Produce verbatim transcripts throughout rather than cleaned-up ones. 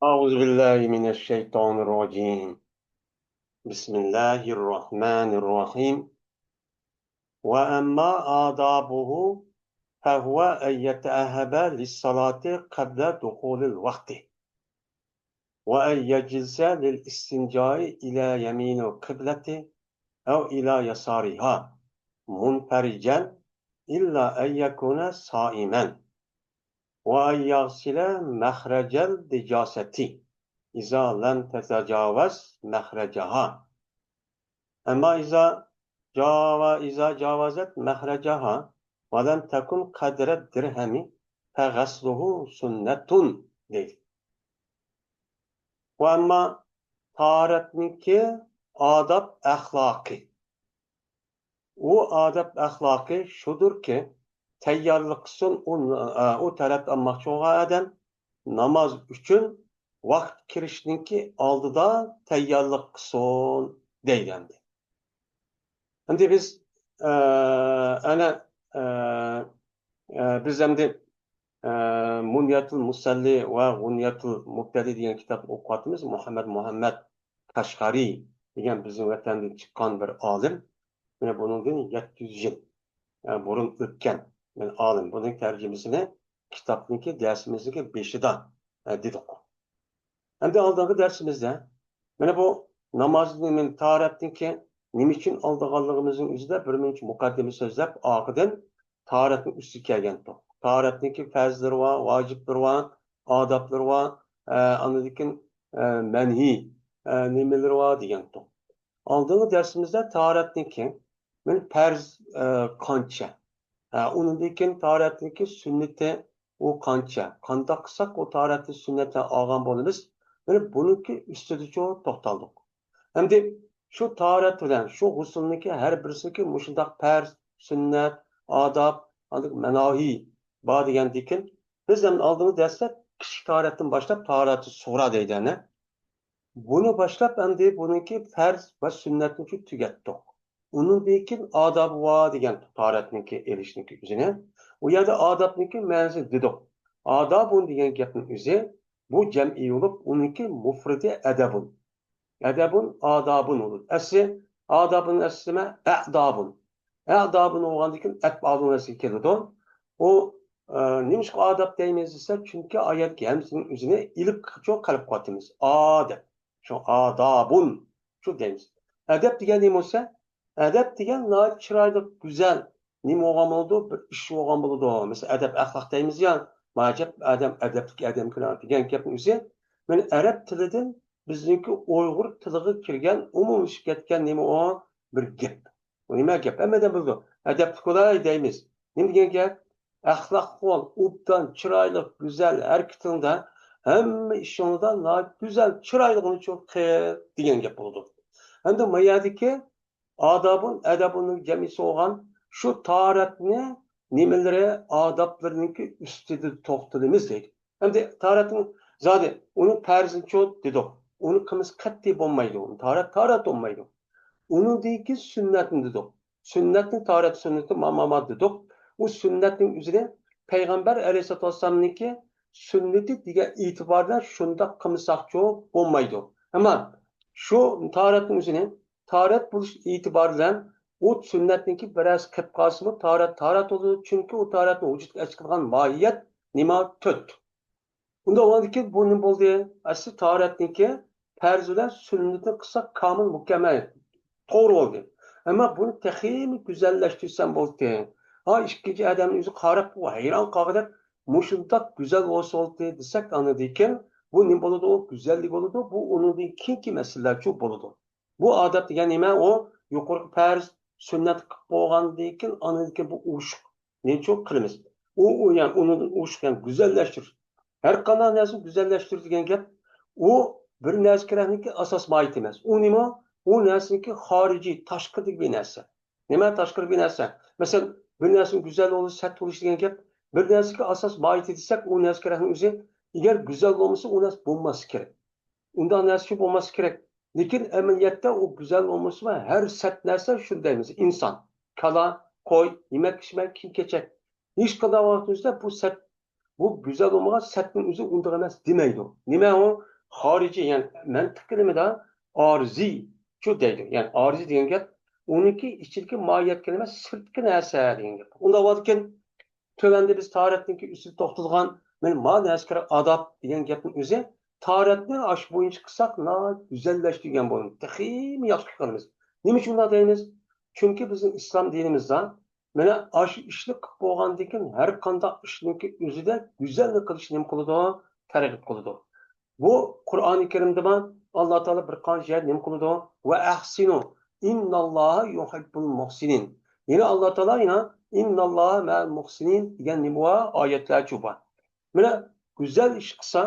أعوذ بالله من الشيطان الرجيم. بسم الله الرحمن الرحيم. وأما آدابه فهو أن يتأهب للصلاة قبل دخول الوقت، وأن يجلس للاستنجاء إلى يمين القبلة أو إلى يسارها منفرجا إلا أن يكون صائما، وأن يغسل مخرج النجاسة إذا لم تتجاوز مخرجها. أما إذا جاو-، إذا جاوزت مخرجها ولم تكن قدر الدرهم فغسله سنة دەيدۇ. ئەمما تاھارەتنىڭكى ئاداب ئەخلاقى. ئۇ ئادەپ ئەخلاقى شۇدۇركى، تەييارلىق قىلسۇن، ئۇ، ئۇ تەرەت ئالماقچى بولغان ئادەم ناماز ئۈچۈن ۋاقىت كىرىشنىڭكى ئالدىدا تەييارلىق قىلسۇن دەيدۇ ئەمدى. ئەمدى بىز، ئە، ئەنە، ئە، ئە، بىز ئەمدى، ئە، مۇنيەتۇل مۇسەللى ۋە غۇنيەتۇل مۇبتەدى دېگەن كىتابنى ئوقۇۋاتىمىز. مۇھەممەد مۇھەممەد قەشقەرى دېگەن بىزنىڭ ۋەتەندىن چىققان بىر ئالىم. مانا بۇنىڭدىن يەتتە يۈز يىل، ئە، بۇرۇن ئۆتكەن بىر ئالىم. بۇنىڭ تەرجىمىسىنى كىتابنىڭكى دەرسىمىزنىڭكى بېشىدا، ئە، دېدۇق. ئەمدى ئالدىنقى دەرسىمىزدە مانا بۇ نامازنى، مانا تاھارەتنىڭكى نېمە ئۈچۈن ئالىدىغانلىقىمىزنىڭ ئۆزىدە بىر مۇنچە مۇقەددىمە سۆزلەپ، ئاخىرىدىن تاھارەتنىڭ ئۈستىگە كەلگەنتۇق. تاھارەتنىڭكى پەرزلىرى بار، ۋاجىپلىرى بار، ئادابلىرى بار، ئە، ئاندىن كېيىن، ئە، مەنھى، ئە، نېمىلىرى بار دېگەنتۇق. ئالدىنقى دەرسىمىزدە تاھارەتنىڭكى، مانا پەرز، ئە، قانچە؟ ھە، ئۇنىڭدىن كېيىن تاھارەتنىڭكى سۈننىتى ئۇ قانچە؟ قانداق قىلساق ئۇ تاھارەتنى سۈننەتتىن ئالغان بولىمىز؟ مانا بۇنىڭكى ئۈستىدىچۇ توختالدۇق. ئەمدى شۇ تاھارەت بىلەن شۇ غۇسۇلنىڭكى ھەر بىرسىنىڭكى مۇشۇنداق پەرز، سۈننەت، ئاداب، ئاندىن مەناھى بار دېگەندىن كېيىن، بىز ئەمدى ئالدىنقى دەرستە كىچىك تاھارەتتىن باشلاپ، تاھارەتۇ سۇغرا دەيدۇ ئەنە. بۇنى باشلاپ ئەمدى بۇنىڭكى پەرز ۋە سۈننەتنى تۈگەتتۇق. ئۇنىڭدىن كېيىن ئادابى بار دېگەن تاھارەتنىڭكى ئېلىشنىڭكى ئۆزىنى. ئۇ يەردە ئادابنىڭكى مەنىسى دېدۇق. ئادابۇن دېگەن گەپنىڭ ئۆزى بۇ جەمئىي بولۇپ، ئۇنىڭكى مۇفرىدى ئەدەبۇن. ئەدەبۇن، ئادابۇن بولىدۇ. ئەسلى ئادابۇن ئەسلى نېمە؟ ئەدابۇن. ئەدابۇن بولغاندىن كېيىن ئەپئالۇن ئەسلىگە كېلىدۇ. ئۇ، ئە، نېمىشقا ئاداب دەيمىز دېسە، چۈنكى ئايەتكە ھەمزىنىڭ ئۆزىنى ئېلىپ چوڭ قىلىپ قويۇۋاتىمىز. ئا دەپ. شۇ ئادابۇن. شۇ دەيمىز. ئەدەپ دېگەن نېمە بولسا، ئەدەپ دېگەن ناھايىتى چىرايلىق، گۈزەل نېمە بولغان بولىدۇ؟ بىر ئىش بولغان بولىدۇ. مەسىلەن، ئەدەپ، ئەخلاق دەيمىز يا، ماجەپ ئادەم، ئەدەپلىك ئادەم دېگەن گەپنىڭ ئۆزى. مانا ئەرەب تىلىدىن بىزنىڭكى ئۇيغۇر تىلىغا كىرگەن، ئومۇملىشىپ كەتكەن نېمە ئۇ؟ بىر گەپ. بۇ نېمە گەپ؟ ھەممە ئادەم بىلىدۇ. ئەدەپلىك بولاي دەيمىز. نېمە دېگەن گەپ؟ ئەخلاقلىق بول، ئوبدان، چىرايلىق، گۈزەل، ھەرىكىتىڭدە، ھەممە ئىشىڭدا ناھايىتى گۈزەل، چىرايلىقىنى چوڭ قىل دېگەن گەپ بولىدۇ. ئەمدى ما يەردىكى ئادابۇن، ئەدەبۇننىڭ جەمئىسى بولغان شۇ تاھارەتنى نېمىلىرى، ئادابلىرىنىڭكى ئۈستىدە توختىلىمىز دەيدۇ. ئەمدى تاھارەتنىڭ زادى ئۇنىڭ پەرزىنىچۇ دېدۇق. ئۇنى قىلمىسا قەتئىي بولمايدۇ. تاھارەت، تاھارەت بولمايدۇ. ئۇنىڭدىن كېيىن سۈننەتنى دېدۇق. سۈننەتنى تاھارەت سۈننىتى ما، ما، ما دېدۇق. ئۇ سۈننەتنىڭ ئۆزىنى پەيغەمبەر ئەلەيھىسسالاتۇ ۋەسسالامنىڭكى سۈننىتى دېگەن ئېتىبار بىلەن شۇنداق قىلمىساقچۇ بولمايدۇ. ئەمما شۇ تاھارەتنىڭ ئۆزىنى تاھارەت بولۇش ئېتىبارى بىلەن ئۇ سۈننەتنىڭكى بىرەرسى قىلىپ قالسىمۇ تاھارەت، تاھارەت بولىدۇ. چۈنكى ئۇ تاھارەتنى ۋۇجۇدقا ئەكىلىدىغان ماھىيەت نېمە؟ تۆت. ئۇنداق بولغاندىكىن بۇ نېمە بولدى؟ ئەسلى تاھارەتنىڭكى پەرز بىلەن سۈننىتىنى قىلساق كامىل، مۇكەممەل، توغرا بولدى. ئەمما بۇنى تېخىمۇ گۈزەللەشتۈرسەم بولدى. ھا، ئىككىنچى ئادەمنىڭ ئۆزى قاراپ، ئۇ ھەيران قالغۇدەك، مۇشۇنداق گۈزەل بولسا بولدى دېسەك، ئاندىن كېيىن بۇ نېمە بولىدۇ؟ ئۇ گۈزەللىك بولىدۇ. بۇ ئۇنىڭدىن كېيىنكى مەسىلىلەرچۇ بولىدۇ. بۇ ئادەت دېگەن نېمە؟ ئۇ يۇقىرىقى پەرز، سۈننەت قىلىپ بولغاندىن كېيىن، ئاندىن كېيىن بۇ ئوشۇق نېچۇ قىلىمىز. ئۇ، ئۇ، يەنى ئۇنىڭدىن ئوشۇق، يەنى گۈزەللەشتۈرۈش. ھەر قانداق نەرسىنى گۈزەللەشتۈرۈش دېگەن گەپ، ئۇ بىر نەرسە كېرەكنىڭكى ئاساس ماھىيىتى ئەمەس. ئۇ نېمە؟ ئۇ نەرسىنىڭكى خارىجىي، تاشقىرىدىكى بىر نەرسە. نېمە تاشقىرى بىر نەرسە؟ مەسىلەن، بىر نەرسىنىڭ گۈزەل بولۇشى، سەت بولۇشى دېگەن گەپ، بىر نەرسىگە ئاساس ماھىيىتى دېسەك، ئۇ نەرسە كېرەكنىڭ ئۆزى، ئەگەر گۈزەل بولمىسا، ئۇ نەرسە بولماسلىقى كېرەك. ئۇنداق نەرسە بولماسلىقى كېرەك. لېكىن ئەمەلىيەتتە ئۇ گۈزەل بولمىسىمۇ، ھەر سەت نەرسە شۇنى دەيمىز، ئىنسان، كالا، قوي، يېمەك-ئىچمەك، كىيىم-كېچەك. ھېچقانداق ۋاقىتتا بۇ سەت، بۇ گۈزەل بولمىغان سەتنىڭ ئۆزى ئۇنداق ئەمەس دېمەيدۇ. نېمە ئۇ؟ خارىجىي، يەنى مەنتىق كەلىمىدە ئارىزىيچۇ دەيدۇ. يەنى ئارىزىي دېگەن گەپ ئۇنىڭكى ئىچىدىكى ماھىيەت كەلىمە، سىرتقى نەرسە دېگەن گەپ. ئۇنداق بولىدىكەن، تۆۋەندە بىز تاھارەتنىڭكى ئۈستىدە توختالغان، مانا ما نەرسىگە ئاداب دېگەن گەپنىڭ ئۆزى تاھارەتنى ئاشۇ بويىچە قىلساق ناھايىتى گۈزەللەشتۈرگەن بولىدۇ. تېخىمۇ ياخشى قىلىمىز. نېمە ئۈچۈن بۇنداق دەيمىز؟ چۈنكى بىزنىڭ ئىسلام دىنىمىزدا مانا ئاشۇ ئىشنى قىلىپ بولغاندىن كېيىن ھەر قانداق ئىشنىڭكى ئۆزىدە گۈزەلنى قىلىش نېمە قىلىدۇ؟ تەرغىب قىلىدۇ. بۇ قۇرئانى كەرىمدىمۇ ئاللا تائالا بىر قانچە يەردە نېمە قىلىدۇ؟ ۋە ئەھسىنۇ ئىنناللاھا يۇھىببۇل مۇھسىنىن. يەنە ئاللا تائالا يەنە ئىنناللاھا مەئەل مۇھسىنىن دېگەن نېمە بار؟ ئايەتلەرچۇ بار. مانا گۈزەل ئىش قىلسا،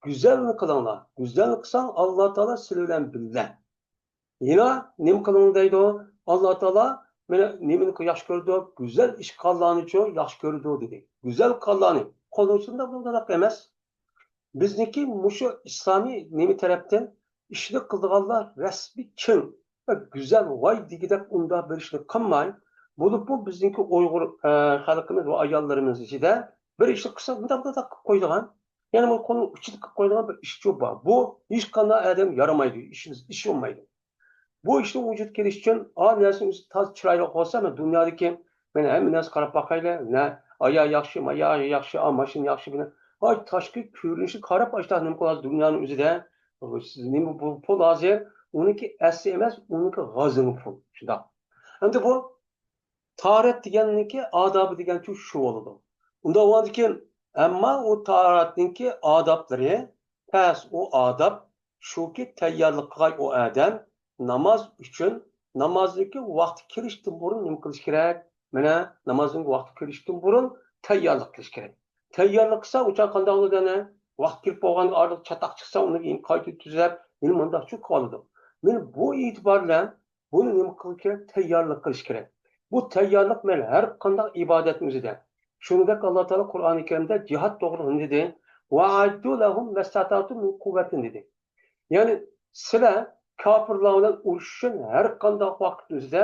گۈزەلنى قىلىڭلار. گۈزەلنى قىلساڭ، ئاللا تائالا سىلەر بىلەن بىللە. يەنە نېمە قىلىڭ دەيدۇ؟ ئاللا تائالا مانا نېمىنى ياخشى كۆرىدۇ؟ گۈزەل ئىش قىلغانلارنىچۇ ياخشى كۆرىدۇ دېدى. گۈزەل قىلغانلارنى. قولىنىڭ ئۈستىدە بۇنداق ئەمەس. بىزنىڭكى مۇشۇ ئىسلامىي نېمە تەرەپتىن ئىشنى قىلىدىغانلار رەسمىي كىم ۋە گۈزەل ۋاي دېگۈدەك ئۇنداق بىر ئىشنى قىلماي، بولۇپمۇ بىزنىڭكى ئۇيغۇر، ئە، خەلقىمىز ۋە ئاياللىرىمىز ئىچىدە بىر ئىشنى قىلسا مۇنداق مۇنداق قىلىپ قويىدىغان، يەنى بۇنى قولنىڭ ئۇچىدا قىلىپ قويىدىغان بىر ئىشچۇ بار. بۇ ھېچقانداق ئادەم يارىمايدۇ، ئىشىمىز، ئىش بولمايدۇ. بۇ ئىشنىڭ ۋۇجۇدقا كېلىشى ئۈچۈن، ئا نەرسىنىڭ ئۆزى تازا چىرايلىق بولسا، مەن دۇنيادىكى، مەن ھەممە نەرسە قاراپ باقايلى، نە ئايال ياخشى، مايا ياخشى، ئا ماشىنا ياخشى، بۇنى، ئا تاشقى كۆرۈنۈشى قاراپ، ئاشۇنداق نېمە قىلىدۇ دۇنيانىڭ ئۆزىدە. سىز نېمە بۇ پۇل ھازىر؟ ئۇنىڭكى ئەسلى ئەمەس، ئۇنىڭكى غازىنى پۇل. شۇنداق. ئەمدى بۇ تاھارەت دېگەننىڭكى ئادابى دېگەنچۇ شۇ بولىدۇ. ئۇنداق بولغاندىكىن، ئەمما ئۇ تاھارەتنىڭكى ئادابلىرى، پەس ئۇ ئاداب شۇكى، تەييارلىق قىلغاي ئۇ ئادەم ناماز ئۈچۈن، نامازنىڭكى ۋاقتى كىرىشتىن بۇرۇن نېمە قىلىش كېرەك؟ مانا نامازنىڭ ۋاقتى كىرىشتىن بۇرۇن تەييارلىق قىلىش كېرەك. تەييارلىق قىلسا ئۇچان قانداق بولىدۇ ئەنە؟ ۋاقىت كىرىپ بولغاندا ئارىلىق چاتاق چىقسا ئۇنى كېيىن قايتا تۈزەپ، يەنە مۇنداقچۇ قىلىۋالىدۇ. مانا بۇ ئېتىبار بىلەن بۇنى نېمە قىلىش كېرەك؟ تەييارلىق قىلىش كېرەك. بۇ تەييارلىق مەن ھەر قانداق ئىبادەتنىڭ ئۆزىدە. شۇنىڭدەك ئاللا تائالا قۇرئانى كەرىمدە جىھاد توغرىلىق نېمە دېدى؟ ۋەئەددۇ لەھۇم مەستەتەتۇم مىن قۇۋۋەتىن دېدى. يەنى سىلەر كاپىرلار بىلەن ئۇرۇشۇش ئۈچۈن ھەر قانداق ۋاقىتنىڭ ئۆزىدە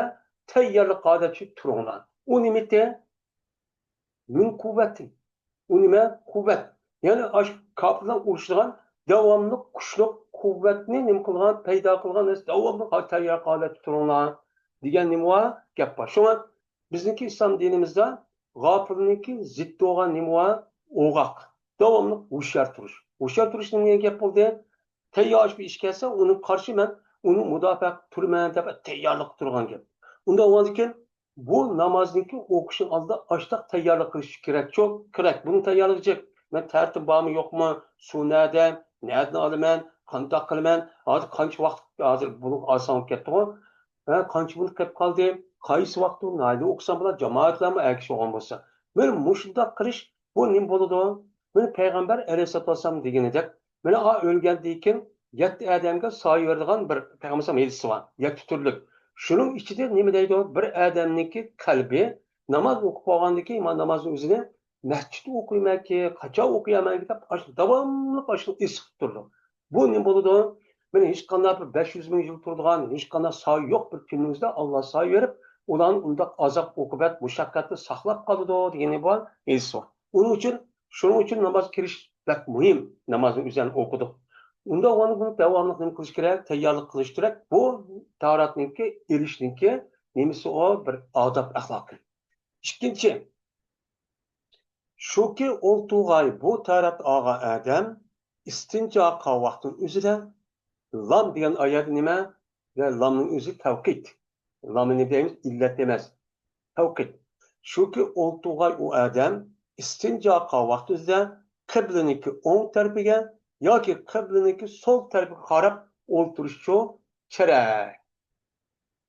تەييارلىق ھالەتتە تۇرۇڭلار. ئۇ نېمىتى؟ مىن قۇۋۋەتىن. ئۇ نېمە؟ قۇۋۋەت. يەنى ئاشۇ كاپىرلار ئۇرۇشىدىغان داۋاملىق كۈچلۈك قۇۋۋەتنى نېمە قىلغان، پەيدا قىلغان نەرسە داۋاملىق ھال-، تەييار ھالەتتە تۇرۇڭلار دېگەن نېمە بار؟ گەپ بار. شۇڭا بىزنىڭكى ئىسلام دىنىمىزدا غاپىلنىڭكى زىددى بولغان نېمە بار؟ ئوغاق. داۋاملىق ھوشيار تۇرۇش. ھوشيار تۇرۇش نېمە دېگەن گەپ بولدى؟ تەييار بىر ئىش كەلسە، ئۇنىڭغا قارشى مەن ئۇنى مۇداپىئە قىلىپ تۇرىمەن دەپ تەييارلىققا تۇرغان گەپ. ئۇنداق بولغاندىكىن، بۇ نامازنىڭكى ئوقۇشنىڭ ئالدىدا ئاشتاق تەييارلىق قىلىش كېرەكچۇ؟ كېرەك. بۇنىڭ تەييارلىقى جىق. مەن تەرتىپ بارمۇ، يوقمۇ؟ سۇ نەدە؟ نەدىن ئالىمەن؟ قانداق قىلىمەن؟ ھازىر قانچە ۋاقىت، ھازىر بۇلۇڭ ئاسان بولۇپ كەتتىغۇ. ھە، قانچە مىنۇت قېلىپ قالدى؟ قايسى ۋاقىتتا نەدە ئوقۇسام بولار؟ جامائەتلەرمۇ ئەگىشىپ بولغان بولسا. مانا مۇشۇنداق قىلىش، بۇ نېمە بولىدۇ؟ مانا پەيغەمبەر ئەلەيھىسسالاتۇ ۋەسسالام دېگىنىدەك، مانا ئا ئۆلگەندىن كېيىن يەتتە ئادەمگە سايە بېرىدىغان بىر پەيغەمبەر ھەدىسى بار. يەتتە تۈرلۈك. شۇنىڭ ئىچىدە نېمە دەيدۇ؟ بىر ئادەمنىڭكى قەلبى ناماز ئوقۇپ بولغاندىن كېيىن، مانا نامازنىڭ ئۆزىنى مەسچىتتە ئوقۇيمەنكى، قاچان ئوقۇيمەنكى دەپ، ئاشۇ داۋاملىق ئاشۇ ئېسىقىپ تۇرىدۇ. بۇ نېمە بولىدۇ؟ مانا ھېچقانداق بىر بەش يۈز مىڭ يىل تۇرىدىغان، ھېچقانداق سايە يوق بىر كۈنىمىزدە ئاللا سايە بېرىپ، ئۇلارنى ئۇنداق ئازاب، ئوقۇبەت، مۇشەققەتتىن ساقلاپ قالىدۇ دېگىنى بار، ھەدىس بار. ئۇنىڭ ئۈچۈن، شۇنىڭ ئۈچۈن نامازغا كىرىش بەك مۇھىم، نامازنى ئۆزەن ئوقۇدۇق. ئۇنداق بولغاندا بۇنى داۋاملىق نېمە قىلىش كېرەك؟ تەييارلىق قىلىش كېرەك. بۇ تاھارەتنىڭكى، ئېلىشنىڭكى نېمىسى ئۇ؟ بىر ئاداب ئەخلاقى. ئىككىنچى، شۇكى ئولتۇرغاي بۇ تەرەپتە ئالغان ئادەم ئىستىنجا قىلغان ۋاقتىنىڭ ئۆزىدە، لام دېگەن ئايەت نېمە؟ يا لامنىڭ ئۆزى تەۋقىت. لامنى دەيمىز، ئىللەت ئەمەس. تەۋقىت. شۇكى ئولتۇرغاي ئۇ ئادەم ئىستىنجا قىلغان ۋاقتىدا قىبلىنىڭكى ئوڭ تەرىپىگە ياكى قىبلىنىڭكى سول تەرىپىگە قاراپ ئولتۇرۇشچۇ كېرەك.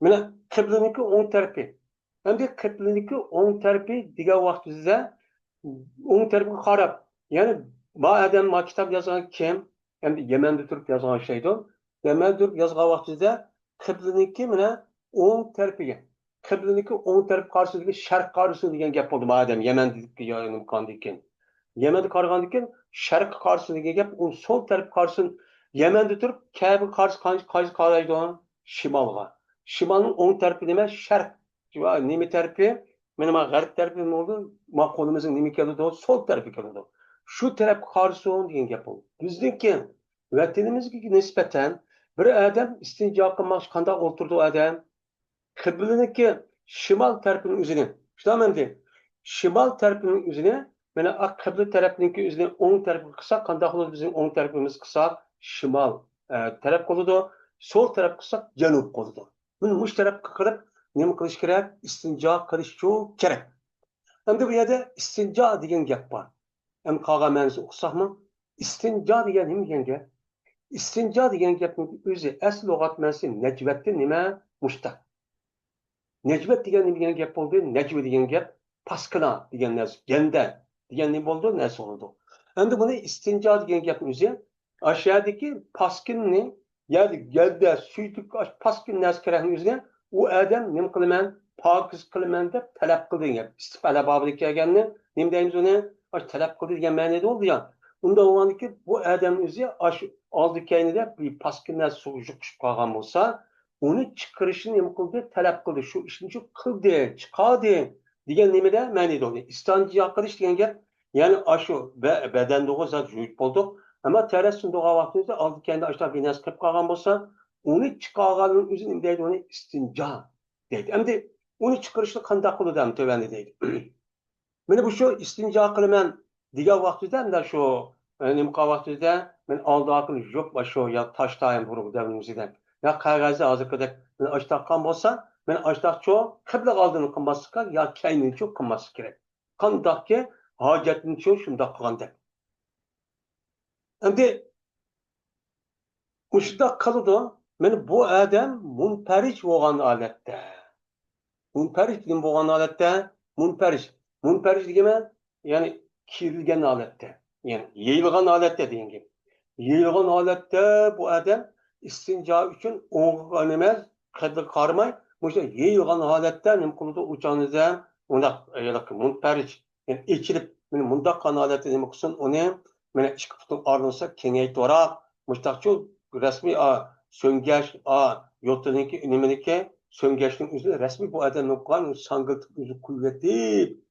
مانا قىبلىنىڭكى ئوڭ تەرىپى. ئەمدى قىبلىنىڭكى ئوڭ تەرىپى دېگەن ۋاقتىمىزدا ئوڭ تەرىپىگە قاراپ، يەنى ما ئادەم ما كىتاب يازغان كىم؟ ئەمدى يەمەندە تۇرۇپ يازغان ئوخشايدۇ. يەمەندە تۇرۇپ يازغان ۋاقتىمىزدا قىبلىنىڭكى مانا ئوڭ تەرىپىگە. قىبلىنىڭكى ئوڭ تەرەپكە قارىسۇن دېگەن شەرققە قارىسۇن دېگەن گەپ بولدى. ما ئادەم يەمەندە قارىغاندىكىن. يەمەندە قارىغاندىكىن شەرققە قارىسۇن دېگەن گەپ، ئۇ سول تەرەپكە قارىسۇن. يەمەندە تۇرۇپ كەبىگە قارىسا قايسى، قايسى قارايدۇ؟ شىمالغا. شىمالنىڭ ئوڭ تەرىپى نېمە؟ شەرق. نېمە تەرىپى؟ مانا ما غەرب تەرىپى نېمە بولىدۇ؟ ما قولىمىزنىڭ نېمە كېلىدۇ؟ سول تەرىپى كېلىدۇ. شۇ تەرەپكە قارىسۇن دېگەن گەپ بولىدۇ. بىزنىڭكى ۋەتىنىمىزگە نىسبەتەن بىر ئادەم ئىستىنجا قىلماقچى، قانداق ئولتۇرىدۇ ئادەم؟ قىبلىنىڭكى شىمال تەرىپىنىڭ ئۆزىنى، شۇنداقمۇ ئەمدى؟ شىمال تەرىپىنىڭ ئۆزىنى، مانا، ئا، قىبلە تەرەپنىڭكى ئۆزىنى ئوڭ تەرەپكە قىلساق، قانداق بولىدۇ؟ بىزنىڭ ئوڭ تەرىپىمىز قىلساق، شىمال، ئە، تەرەپ قىلىدۇ، سول تەرەپ قىلساق، جەنۇب قىلىدۇ. مانا مۇشۇ تەرەپكە قىلىپ نېمە قىلىش كېرەك؟ ئىستىنجا قىلىشچۇ كېرەك. ئەمدى بۇ يەردە ئىستىنجا دېگەن گەپ بار. ئەمدى قالغان مەنىسىنى ئوقۇساقمۇ؟ ئىستىنجا دېگەن نېمە دېگەن گەپ؟ ئىستىنجا دېگەن گەپنىڭ ئۆزى، ئەسلى لۇغەت مەنىسى نەجۋەتتىن نېمە؟ مۇشتەق. نەجۋەت دېگەن نېمە دېگەن گەپ بولدى؟ نەجۋە دېگەن گەپ پاسكىنا دېگەن نەرسە، گەندە دېگەن نېمە بولىدۇ؟ نەرسە بولىدۇ. ئەمدى بۇنى ئىستىنجا دېگەن گەپنىڭ ئۆزى، ئاشۇ يەردىكى پاسكىننى، يەنى گەندە، سۈيدۈك، ئاشۇ پاسكىن نەرسە كېرەكنىڭ ئۆزىگە ئۇ ئادەم نېمە قىلىمەن؟ پاكىز قىلىمەن دەپ تەلەپ قىلدى دېگەن گەپ. ئىستىپئەلە بابىدا كەلگەننى نېمە دەيمىز ئۇنى؟ ئاشۇ تەلەپ قىلدى دېگەن مەنىدە بولىدۇ يا. ئۇنداق بولغاندىكىن بۇ ئادەمنىڭ ئۆزى ئاشۇ ئالدى كەينىدە بىر پاسكىنا سۇغا يۇقۇشۇپ قالغان بولسا، ئۇنى چىقىرىشنى نېمە قىلدى؟ تەلەپ قىلدى. شۇ ئىشنى شۇ قىلدى، چىقاردى دېگەن نېمىدە مەنىدە ئۇنى؟ ئىستىنجا قىلىش دېگەن گەپ، يەنى ئاشۇ بە-، بەدەندىغۇ زات يۇيۇپ بولدۇق. ئەمما تەرەتتىن تۇرغان ۋاقتىمىزدا ئالدى كەينىدە ئاشۇنداق بىر نەرسە قىلىپ قالغان بولسا، ئۇنى چىقارغاننىڭ ئۆزىنى نېمە دەيدۇ؟ ئۇنى ئىستىنجا دەيدۇ. ئەمدى ئۇنى چىقىرىشنى قانداق قىلىدۇ؟ ئەمدى تۆۋەندە دەيدۇ. مانا بۇ شۇ ئىستىنجا قىلىمەن دېگەن ۋاقتىدا، مەن شۇ، ئە، نېمە قىلغان ۋاقتىدا، مەن ئالدىغا يوق، شۇ يا تاشتا ھەم بۇرۇق دەۋرىمىزدە يا قەغەزدە ھازىرقىدەك مەن ئاشتاققان بولسا، مەن ئاشتاقچۇ قىبلە ئالدىنى قىلماسلىققا يا كەينىنچۇ قىلماسلىق كېرەك. قانداقكى ھاجەتنىچۇ شۇنداق قىلغاندەك. ئەمدى مۇشۇنداق قىلىدۇ. مانا بۇ ئادەم مۇنپەرىج بولغان ھالەتتە. مۇنپەرىج نېمە بولغان ھالەتتە؟ مۇنپەرىج. مۇنپەرىج دېگەن يەنى كېرىلگەن ھالەتتە. يەنى يېيىلغان ھالەتتە دېگەن گەپ. يېيىلغان ھالەتتە بۇ ئادەم ئىستىنجا ئۈچۈن ئوڭغا نېمە، قىبلىگە قارىماي، مۇشۇ يېيىلغان ھالەتتە نېمە قىلىدۇ؟ ئۇ چاغنىدا ئۇنداق ھېلىقى مۇنپەرىج. يەنى ئېچىلىپ، مانا مۇنداق قىلغان ھالەتتە نېمە قىلسۇن ئۇنى؟ مانا ئىككى پۇتىنىڭ ئارىلىسىغا كېڭەيتىۋاراپ، مۇشتاقچۇ رەسمىي، ئا، سۆڭگەچ، ئا، يوتىنىڭكى نېمىنىڭكى، سۆڭگەچنىڭ ئۆزىنى رەسمىي بۇ ئادەم نېمە قىلغان؟ ساڭگىلىتىپ ئۆزى قويۇۋەتتى،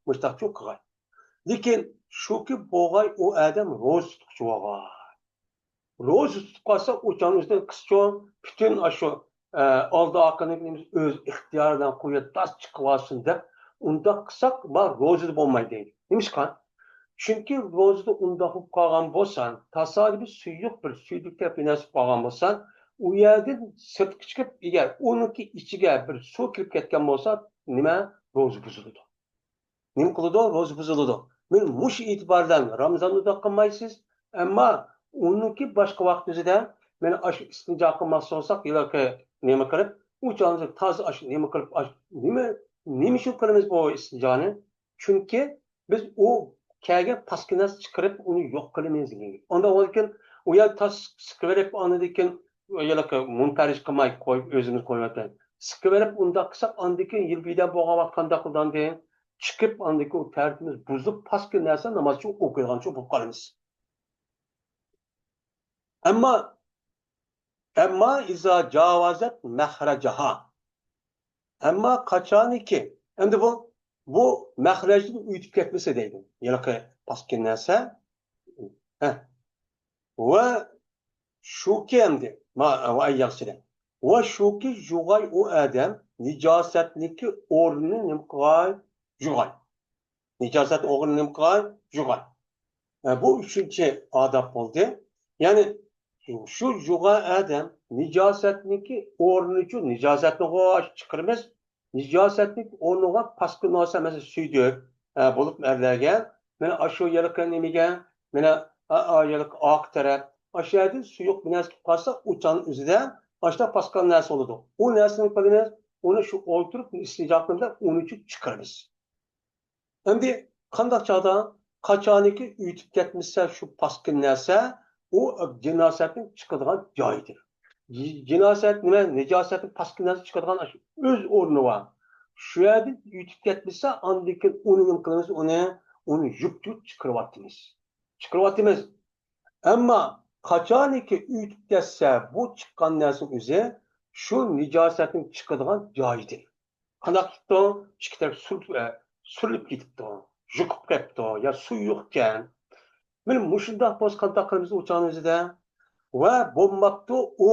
مۇشتاقچۇ قىلغان. لېكىن شۇكى بولغاي ئۇ ئادەم روزا تۇتقۇچى بولغاي. روزا تۇتۇپ قالسا، ئۇ چاغنىڭ ئۆزىدە قىسچۇ، پۈتۈن ئاشۇ، ئە، ئالدى ئارقىنى ئۆز ئىختىيارى بىلەن قويۇپ تاس چىقىۋالسۇن دەپ، ئۇنداق قىلساق، بار روزىدا بولمايدۇ دەيدۇ. نېمىشقا؟ چۈنكى روزىدا ئۇنداق بولۇپ قالغان بولسا، تاسادىپىي سۇيۇق بىر سۈيدۈك تەرەپ بىناسى بولۇپ قالغان بولسا، ئۇ يەردىن سىرتقا چىقىپ، ئەگەر ئۇنىڭكى ئىچىگە بىر سۇ كىرىپ كەتكەن بولسا، نېمە؟ روزا بۇزۇلىدۇ. نېمە قىلىدۇ؟ روزا بۇزۇلىدۇ. مانا مۇشۇ ئېتىبار بىلەن رامىزاندا ئۇنداق قىلمايسىز، ئەمما ئۇنىڭكى باشقا ۋاقتىمىزدا، مانا ئاشۇ ئىستىنجا قىلماقچى بولساق، ھېلىقى نېمە قىلىپ، ئۇ چاغدا تازا ئاشۇ نېمە قىلىپ، ئاش-، نېمە، نېمە ئۈچۈن قىلىمىز بۇ ئىستىنجانى؟ چۈنكى بىز ئۇ كەلگەن پاسكىناسى چىقىرىپ، ئۇنى يوق قىلىمىز دېگەن گەپ. ئاندىن كېيىن ئۇ يەر تاس سىقىۋېلىپ، ئاندىن كېيىن ھېلىقى مۇنپەرىش قىلماي قويۇپ، ئۆزىمىز قويۇۋەتكەن. سىقىۋېلىپ ئۇنداق قىلساق، ئاندىن كېيىن يىل بىردەم بولغان ۋاقىت قانداق قىلىدۇ ئاندىن؟ چىقىپ، ئاندىن كېيىن ئۇ تەرىتىمىز بۇزۇلۇپ، پاسكىنا نەرسە ناماز ئۈچۈن ئوقۇيدىغانچۇ بولۇپ قالىمىز. ئەمما، ئەمما ئىزا جاۋازەت مەخرەجەھا. ئەمما قاچانكى، ئەمدى بۇ، بۇ مەخرەجدىن ئۆتۈپ كەتمىسە دەيدۇ. ھېلىقى پاسكىنا نەرسە. ھە. ۋە شۇكى ئەمدى، ما-، ۋە ياخشى. ۋە شۇكى جۇغاي ئۇ ئادەم نىجاسەتنىكى ئورنىنى نېمە قىلغاي؟ جۇغاي. نىجاسەت ئورنىنى نېمە قىلغاي؟ جۇغاي. ئە، بۇ ئۈچىنچى ئاداب بولدى. يەنى شۇ جۇغاي ئادەم نىجاسەتنىكى ئورنىچۇ، نىجاسەتنىغۇ چىقىرىمىز. نىجاسەتنىڭ ئورنىغا پاسكىنا نەرسە، مەسىلەن، سۈيدۈك، ئە، بولۇپ ئەرلەرگە، مانا ئاشۇ ھېلىقى نېمىگە، مانا، ئا، ئا، ھېلىقى ئارقا تەرەپ، ئاشۇ يەردىن سۇيۇق بىر نەرسە كېلىپ قالسا، ئۇ چاغنىڭ ئۆزىدە ئاشۇنداق پاسكىنا نەرسە بولىدۇ. ئۇ نەرسىنى قىلىمىز، ئۇنى شۇ ئولتۇرۇپ ئىستىنجا قىلىمىز، ئۇنى چىقىرىمىز. ئەمدى قانداق چاغدا، قاچانكى ئۆتۈپ كەتمىسە شۇ پاسكىنا نەرسە، ئۇ جىناسەتنىڭ چىقىدىغان جايىدۇر. جى-، جىناسەت نېمە؟ نىجاسەتنىڭ پاسكىنا نەرسە چىقىدىغان ئاشۇ ئۆز ئورنى بار. شۇ يەردىن ئۆتۈپ كەتمىسە، ئاندىن كېيىن ئۇنى نېمە قىلىمىز؟ ئۇنى، ئۇنى يۇپ تۇتۇپ چىقىرىۋاتىمىز. چىقىرىۋاتىمىز. ئەمما قاچانكى ئۆتۈپ كەتسە، بۇ چىققان نەرسىنىڭ ئۆزى شۇ نىجاسەتنىڭ چىقىدىغان جايىدۇر. قانداق قىپتۇ؟ ئىككى تەرەپ سۈرۈپ، ئە، سۈرۈلۈپ كېتىپتۇ، يۇقۇپ كەتتى يا سۇ يوقكەن. مانا مۇشۇنداق بولسا قانداق قىلىمىز ئۇ چاغنىڭ ئۆزىدە؟ ۋە بولماپتۇ ئۇ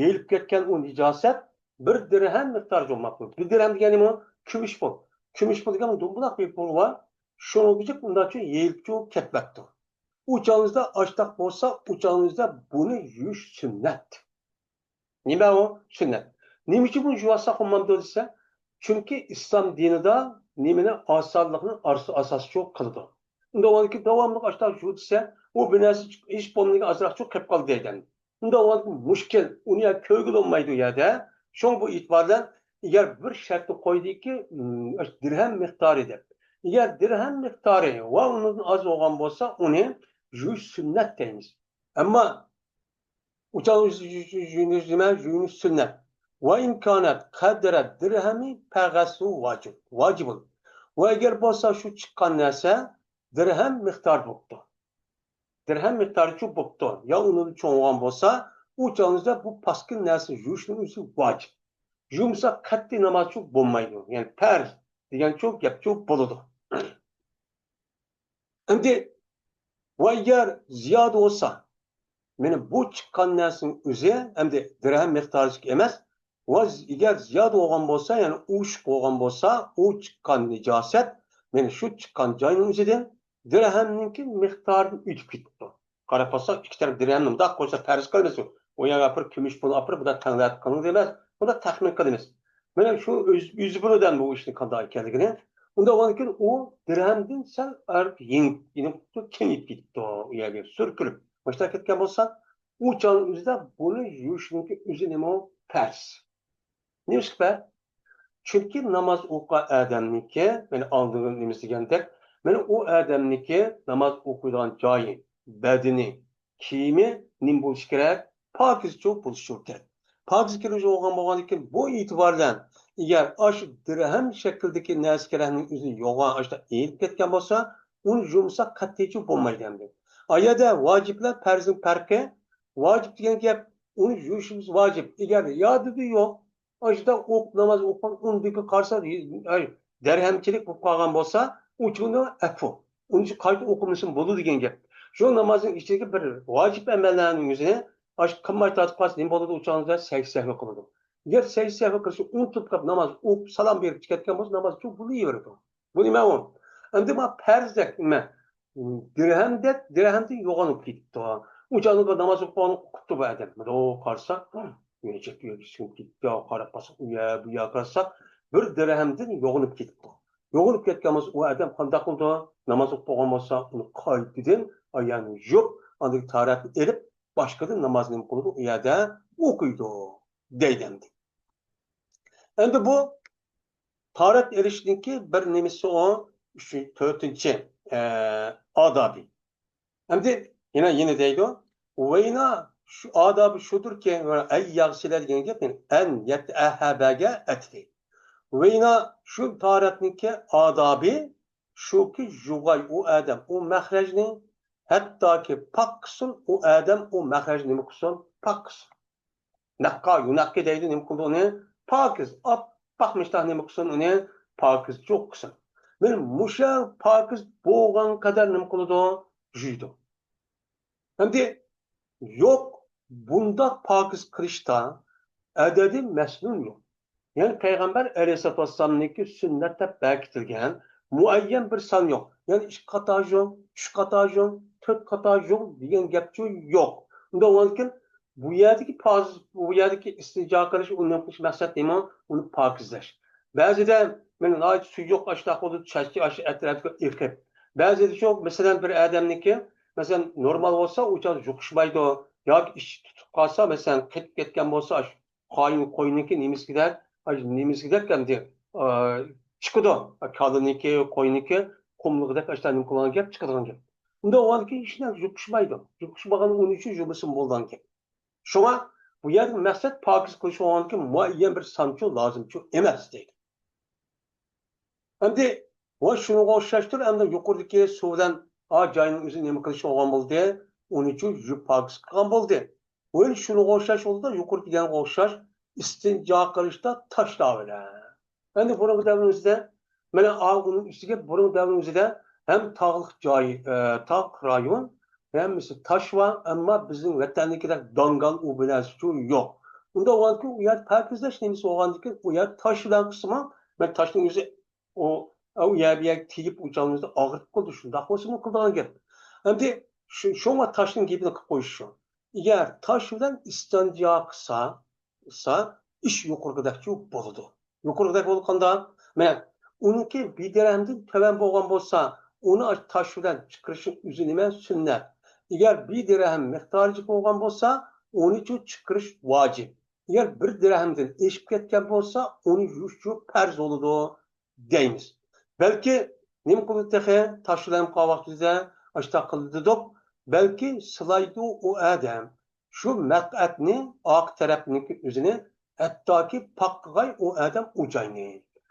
يېيىلىپ كەتكەن ئۇ نىجاسەت بىر دىرھەم مىقدارىچە بولماپتۇ. بىر دىرھەم دېگەن نېمە؟ كۈمۈش پۇل. كۈمۈش پۇل دېگەن دومبىلاق بىر پۇل بار. شۇنىڭغىچە ئۇنداقچە يېيىلىپچۇ كەتمەپتۇ. ئۇ چاغىڭىزدا ئاشتاق بولسا، ئۇ چاغىڭىزدا بۇنى يۇيۇش سۈننەت. نېمە ئۇ؟ سۈننەت. نېمە ئۈچۈن بۇنى يۇۋالساق بولمامدۇ دېسە، چۈنكى ئىسلام دىنىدا نېمىنى ئاسانلىقنى ئارس-، ئاساسچۇ قىلىدۇ. ئۇنداق بولغاندىكىن داۋاملىق ئاشتاق يۇ دېسە، ئۇ بىر نەرسە ھېچ بولمىغىنى ئازراقچۇ قېلىپ قالدى دەيدۇ. ئۇنداق بولغاندىكىن مۇشكىل، ئۇنى يا كۆرگىلى بولمايدۇ يەردە. شۇڭا بۇ ئېتىبار بىلەن ئەگەر بىر شەرتنى قويدىكى، ئىم، دىرھەم مىقدارى دەپ. ئەگەر دىرھەم مىقدارى ۋە ئۇنىڭدىن ئاز بولغان بولسا، ئۇنى يۇيۇش سۈننەت دەيمىز. ئەمما ئۇچان يۇيۇش سۈننەت. ۋە ئىن كانەت قەدرە دىرھەمى فەغەسلۇ ۋاجىب، ۋاجىبۇن. ۋە ئەگەر بولسا شۇ چىققان نەرسە دىرھەم مىقدارى بوپتۇ. دىرھەم مىقدارىچۇ بوپتۇ. يا ئۇنىڭدىن چوڭ بولغان بولسا، ئۇ چاغىڭىزدا بۇ پاسكىنا نەرسىنى يۇيۇشنىڭ ئۆزى ۋاجىب. يۇمىسا قەتئىي نامازچۇ بولمايدۇ. يەنى پەرز دېگەنچۇ گەپچۇ بولىدۇ. ئەمدى ۋە ئەگەر زىيادە بولسا، مانا بۇ چىققان نەرسىنىڭ ئۆزى ئەمدى دىرھەم مىقدارىچە ئەمەس، ۋە ئەگەر زىيادە بولغان بولسا، يەنى ئوشۇق بولغان بولسا، ئۇ چىققان نىجاسەت، مانا شۇ چىققان جاينىڭ ئۆزىدىن دىرھەمنىڭكى مىقدارىدىن ئۆتۈپ كېتىپتۇ. قاراپ باقساق، ئىككى تەرەپ دىرھەمنى مۇنداق قويسا پەرز قىلىمىز. ئۇ يەرگە ئاپىرىپ كۈمۈش پۇلنى ئاپىرىپ، بۇنداق تەڭلەپ قىلىڭ دەيمىز. بۇنداق تەخمىن قىلىمىز. مانا شۇ ئۆز-، ئۆزى بىلىدۇ بۇ ئىشنىڭ قانداق ئىكەنلىكىنى. ئۇنداق بولغاندىكىن ئۇ دىرھەمدىن سەل ئارقا يېڭىپ، يېڭىپ كېتىپتۇ، كېڭىيىپ كېتىپتۇ. ئۇ يەرگە سۈركىلىپ. مۇشۇنداق كەتكەن بولسا، ئۇ چاغنىڭ ئۆزىدە بۇنى يۇيۇشنىڭكى ئۆزى نېمە؟ پەرز. نېمىشقا پەرز؟ چۈنكى ناماز ئوقۇغان ئادەمنىڭكى، مانا ئالدىنقى نېمىسى دېگەندەك، مانا ئۇ ئادەمنىڭكى ناماز ئوقۇيدىغان جايى، بەدىنى، كىيىمى نېمە بولۇشى كېرەك؟ پاكىزچۇ بولۇشى كېرەك. پاكىز كىرگۈزۈپ بولغان بولغاندىكىن بۇ ئېتىبار بىلەن ئەگەر ئاشۇ دىرھەم شەكلىدىكى نەرسە كېرەكنىڭ ئۆزىنى يوغان ئاشتا ئېلىپ كەتكەن بولسا، ئۇنى يۇمىسا قەتئىيچۇ بولمايدۇ ئەمدى. ئا يەردە ۋاجىپ بىلەن پەرزنىڭ پەرقى، ۋاجىپ دېگەن گەپ ئۇنى يۇيۇشىمىز ۋاجىپ. ئەگەر يادىدى يوق، ئاشۇنداق ئوقۇپ، ناماز ئوقۇغان ئۇندىكى قارىسا، ئاي، دەرھەمچىلىك بولۇپ قالغان بولسا، ئۇچۇنى ئەپۇ. ئۇنى قايتا ئوقۇمىسىمۇ بولىدۇ دېگەن گەپ. شۇ نامازنىڭ ئىچىدىكى بىر ۋاجىپ ئەمەللەرنىڭ ئۆزىنى ئاشۇ قىلماي تارتىپ قالسا نېمە بولىدۇ؟ ئۇ چاغدا سەھۋ قىلىدۇ. ئەگەر سەھۋ قىلسا، ئۇنتۇپ قېلىپ ناماز ئوقۇپ سالام بېرىپ كەتكەن بولسا، ناماز شۇ بولۇۋېرىدۇ. بۇ نېمە ئۇ؟ ئەمدى ما پەرزدەك نېمە؟ دىرھەمدەك، دىرھەمدىن يوغىنىپ كېتىپتۇ. ئۇ چاغدا ناماز ئوقۇغان ئۇقۇپتۇ بۇ ئادەم. مانا ئۇ قارىسا، نەچچە كۈنگە چۈشۈپ كېتىپتۇ، قاراپ قالسا، ئۇ يەر، بۇ يەر قارىسا، بىر دىرھەمدىن يوغىنىپ كېتىپتۇ. يوغىنىپ كەتكەن بولسا، ئۇ ئادەم قانداق قىلىدۇ؟ ناماز ئوقۇپ بولغان بولسا، ئۇنى قايتىدىن ئاياغنى يۇيۇپ، ئاندىن تاھارەتنى ئېلىپ، باشقىدىن نامازنى نېمە قىلىدۇ؟ ئۇ يەردە ئوقۇيدۇ، دەيدۇ ئەمدى. ئەمدى بۇ تاھارەت ئېلىشنىڭكى بىر نېمىسى ئۇ، ئۈچىنچى، تۆتىنچى، ئە، ئادابى. ئەمدى يەنە، يەنە دەيدۇ، ۋەينا شۇ ئادابى شۇدۇركى، ئەن يەغسىلە دېگەن گەپ، يەنى ئەن يەتەئەھھەبەگە ئەتىدى. ۋەينا شۇ تاھارەتنىڭكى ئادابى شۇكى، يۇغاي ئۇ ئادەم ئۇ مەخرەجنى، ھەتتاكى پاك قىلسۇن ئۇ ئادەم ئۇ مەخرەجنى نېمە قىلسۇن؟ پاك قىلسۇن. نەققا، يۇنەققى دەيدۇ، نېمە قىلىدۇ ئۇنى؟ پاكىز، ئاپئاق مىشتاق نېمە قىلسۇن ئۇنى؟ پاكىزچۇ قىلسۇن. مانا مۇشۇ پاكىز بولغان قەدەر نېمە قىلىدۇ؟ يۇيىدۇ. ئەمدى يوق، بۇنداق پاكىز قىلىشتا ئەدەدى مەسنۇن يوق. يەنى پەيغەمبەر ئەلەيھىسسالاتۇ ۋەسسالامنىڭكى سۈننەت دەپ بەكىتىلگەن مۇئەييەن بىر سان يوق. يەنى ئىككى قاتا يۇيۇڭ، ئۈچ قاتا يۇيۇڭ، تۆت قاتا يۇيۇڭ دېگەن گەپچۇ يوق. ئۇنداق بولغاندىكىن بۇ يەردىكى پاز-، بۇ يەردىكى ئىستىنجا قىلىش، ئۇنى قىلىش مەقسەت نېمە؟ ئۇنى پاكىزلەش. بەزىدە مانا ناھايىتى سۈيى يوق ئاشۇنداق بولىدۇ، چاچى ئاشۇ ئەتراپىغا ئېقىپ. بەزىدە شۇ، مەسىلەن، بىر ئادەمنىڭكى، مەسىلەن، نورمال بولسا، ئۇ چاغدا يۇقۇشمايدۇ. ياكى ئىچى تۇتۇپ قالسا، مەسىلەن، قېتىپ كەتكەن بولسا، ئاشۇ قايىن قوينىكى نېمىسىگىدەك، ئاشۇ نېمىسىگىدەك ئەمدى، ئا، چىقىدۇ. كالىنىكى، قوينىكى، قۇملۇقىدەك ئاشۇنداق نېمە قىلغان گەپ، چىقىدىغان گەپ. ئۇنداق بولغاندىكىن ھېچ نەرسە يۇقۇشمايدۇ. يۇقۇشمىغان ئۇنى ئۈچۈن يۇمىسىمۇ بولىدىغان گەپ. شۇڭا بۇ يەردىكى مەقسەت پاكىز قىلىش بولغاندىكىن مۇئەييەن بىر سانچۇ لازىمچۇ ئەمەس دەيدۇ. ئەمدى ۋە شۇنىڭغا ئوخشاشتۇر، ئەمدى يۇقىرىدىكى سۇ بىلەن ئا جاينىڭ ئۆزى نېمە قىلىش بولغان بولدى؟ ئۇنى چۇ يۇيۇپ پاكىز قىلغان بولدى. ۋە شۇنىڭغا ئوخشاش بولدى، يۇقىرى دېگەنگە ئوخشاش ئىستىنجا قىلىشتا تاشلاۋېرە. ئەمدى بۇرۇنقى دەۋرنىڭ ئۆزىدە، مانا ئا ئۇنىڭ ئۈستىگە بۇرۇنقى دەۋرنىڭ ئۆزىدە ھەم تاغلىق جاي، ئە، تاغ رايون، ھەممىسى تاش بار، ئەمما بىزنىڭ ۋەتەندىكىدەك داڭگال ئۇ بىر نەرسىچۇ يوق. ئۇنداق بولغاندىكىن ئۇ يەر پاكىزلاش نېمىسى بولغاندىكىن ئۇ يەر تاش بىلەن قىلسىمۇ، مەن تاشنىڭ ئۆزى ئۇ، ئۇ يەر بۇ يەرگە تېگىپ ئۇ جانىمىزنى ئاغرىتىپ قىلىدۇ، شۇنداق بولسىمۇ قىلىدىغان گەپ. ئەمدى شۇ، شۇڭا تاشنىڭ گېپىنى قىلىپ قويۇش شۇ. ئەگەر تاش بىلەن ئىستىنجا قىلسا، قىلسا، ئىش يۇقىرىقىدەكچۇ بولىدۇ. يۇقىرىقىدەك بولغاندا، مەن ئۇنىڭكى بىر دىرھەمدىن تۆۋەن بولغان بولسا، ئۇنى تاش بىلەن چىقىرىشنىڭ ئۆزى نېمە؟ سۈننەت. ئەگەر بىر دىرھەم مىقدارىچە بولغان بولسا، ئۇنىچۇ چىقىرىش ۋاجىپ. ئەگەر بىر دىرھەمدىن ئېشىپ كەتكەن بولسا، ئۇنى يۇيۇشچۇ پەرز بولىدۇ دەيمىز. بەلكى نېمە قىلدى تېخى؟ تاش بىلەن قىلغان ۋاقتىدا ئاشتاق قىلدى دېدۇق. بەلكى سىلايدۇ ئۇ ئادەم شۇ مەقئەتنى، ئارقا تەرەپنىڭكى ئۆزىنى ھەتتاكى پاك قىلغاي ئۇ ئادەم ئۇ جاينى.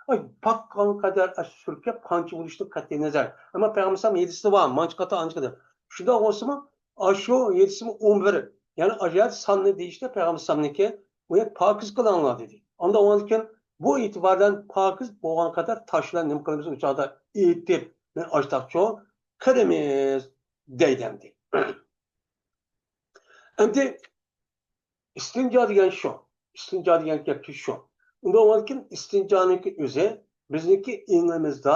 ئاي، پاك قىلغان قەدەر ئاشۇ سۈركەپ قانچە بولۇشىدىن قەتئىي نەزەر. ئەمما پەيغەمبەر ئەلەيھىسسالام ھەدىسىدە بار، مانچە قاتا ئانچە قاتا. شۇنداق بولسىمۇ، ئاشۇ ھەدىسىمۇ ئون بىر، يەنى ئاشۇ يەردە ساننى دېيىشتە پەيغەمبەر ئەلەيھىسسالامنىڭكى ئۇ يەر پاكىز قىلىڭلار دېدى. ئاندىن ئاندىن كېيىن بۇ ئېتىباردىن پاكىز بولغان قەدەر تاش بىلەن نېمە قىلىمىز؟ ئۇ چاغدا ئېتىپ، مەن ئاشتاقچۇ قىلىمىز دەيدۇ ئەمدى. ئەمدى ئىستىنجا دېگەن شۇ. ئىستىنجا دېگەن گەپكى شۇ. ئۇنداق بولغاندىكىن ئىستىنجانىڭكى ئۆزى بىزنىڭكى ئېڭىمىزدا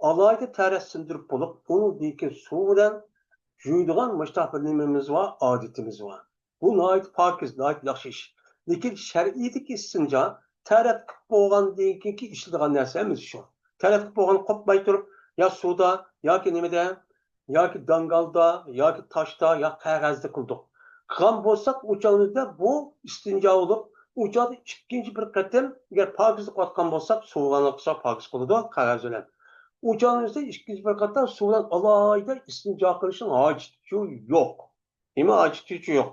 ئالاھىدە تەرەت سىندۇرۇپ بولۇپ، ئۇنىڭدىن كېيىن سۇ بىلەن يۇيىدىغان مۇشۇنداق بىر نېمىمىز بار، ئادىتىمىز بار. بۇ ناھايىتى پاكىز، ناھايىتى ياخشى ئىش. لېكىن شەرئىيدىكى ئىستىنجا تەرەت قىلىپ بولغاندىن كېيىنكى ئىشلىتىدىغان نەرسە ئەمەس شۇ. تەرەت قىلىپ بولغان قوپماي تۇرۇپ، يا سۇدا، ياكى نېمىدە، ياكى داڭگالدا، ياكى تاشتا، يا قەغەزدە قىلدۇق. قىلغان بولساق، ئۇ چاغدا بۇ ئىستىنجا بولۇپ، ئۇ چاغدا ئىككىنچى بىر قېتىم، ئەگەر پاكىز قىلىۋاتقان بولساق، سۇ بىلەن قىلساق پاكىز قىلىدۇ، قەغەز بىلەن. ئۇ چاغدا ئىككىنچى بىر قېتىم سۇ بىلەن ئالاھىدە ئىستىنجا قىلىشنىڭ ھاجىتى يوق. نېمە ھاجىتى يوق؟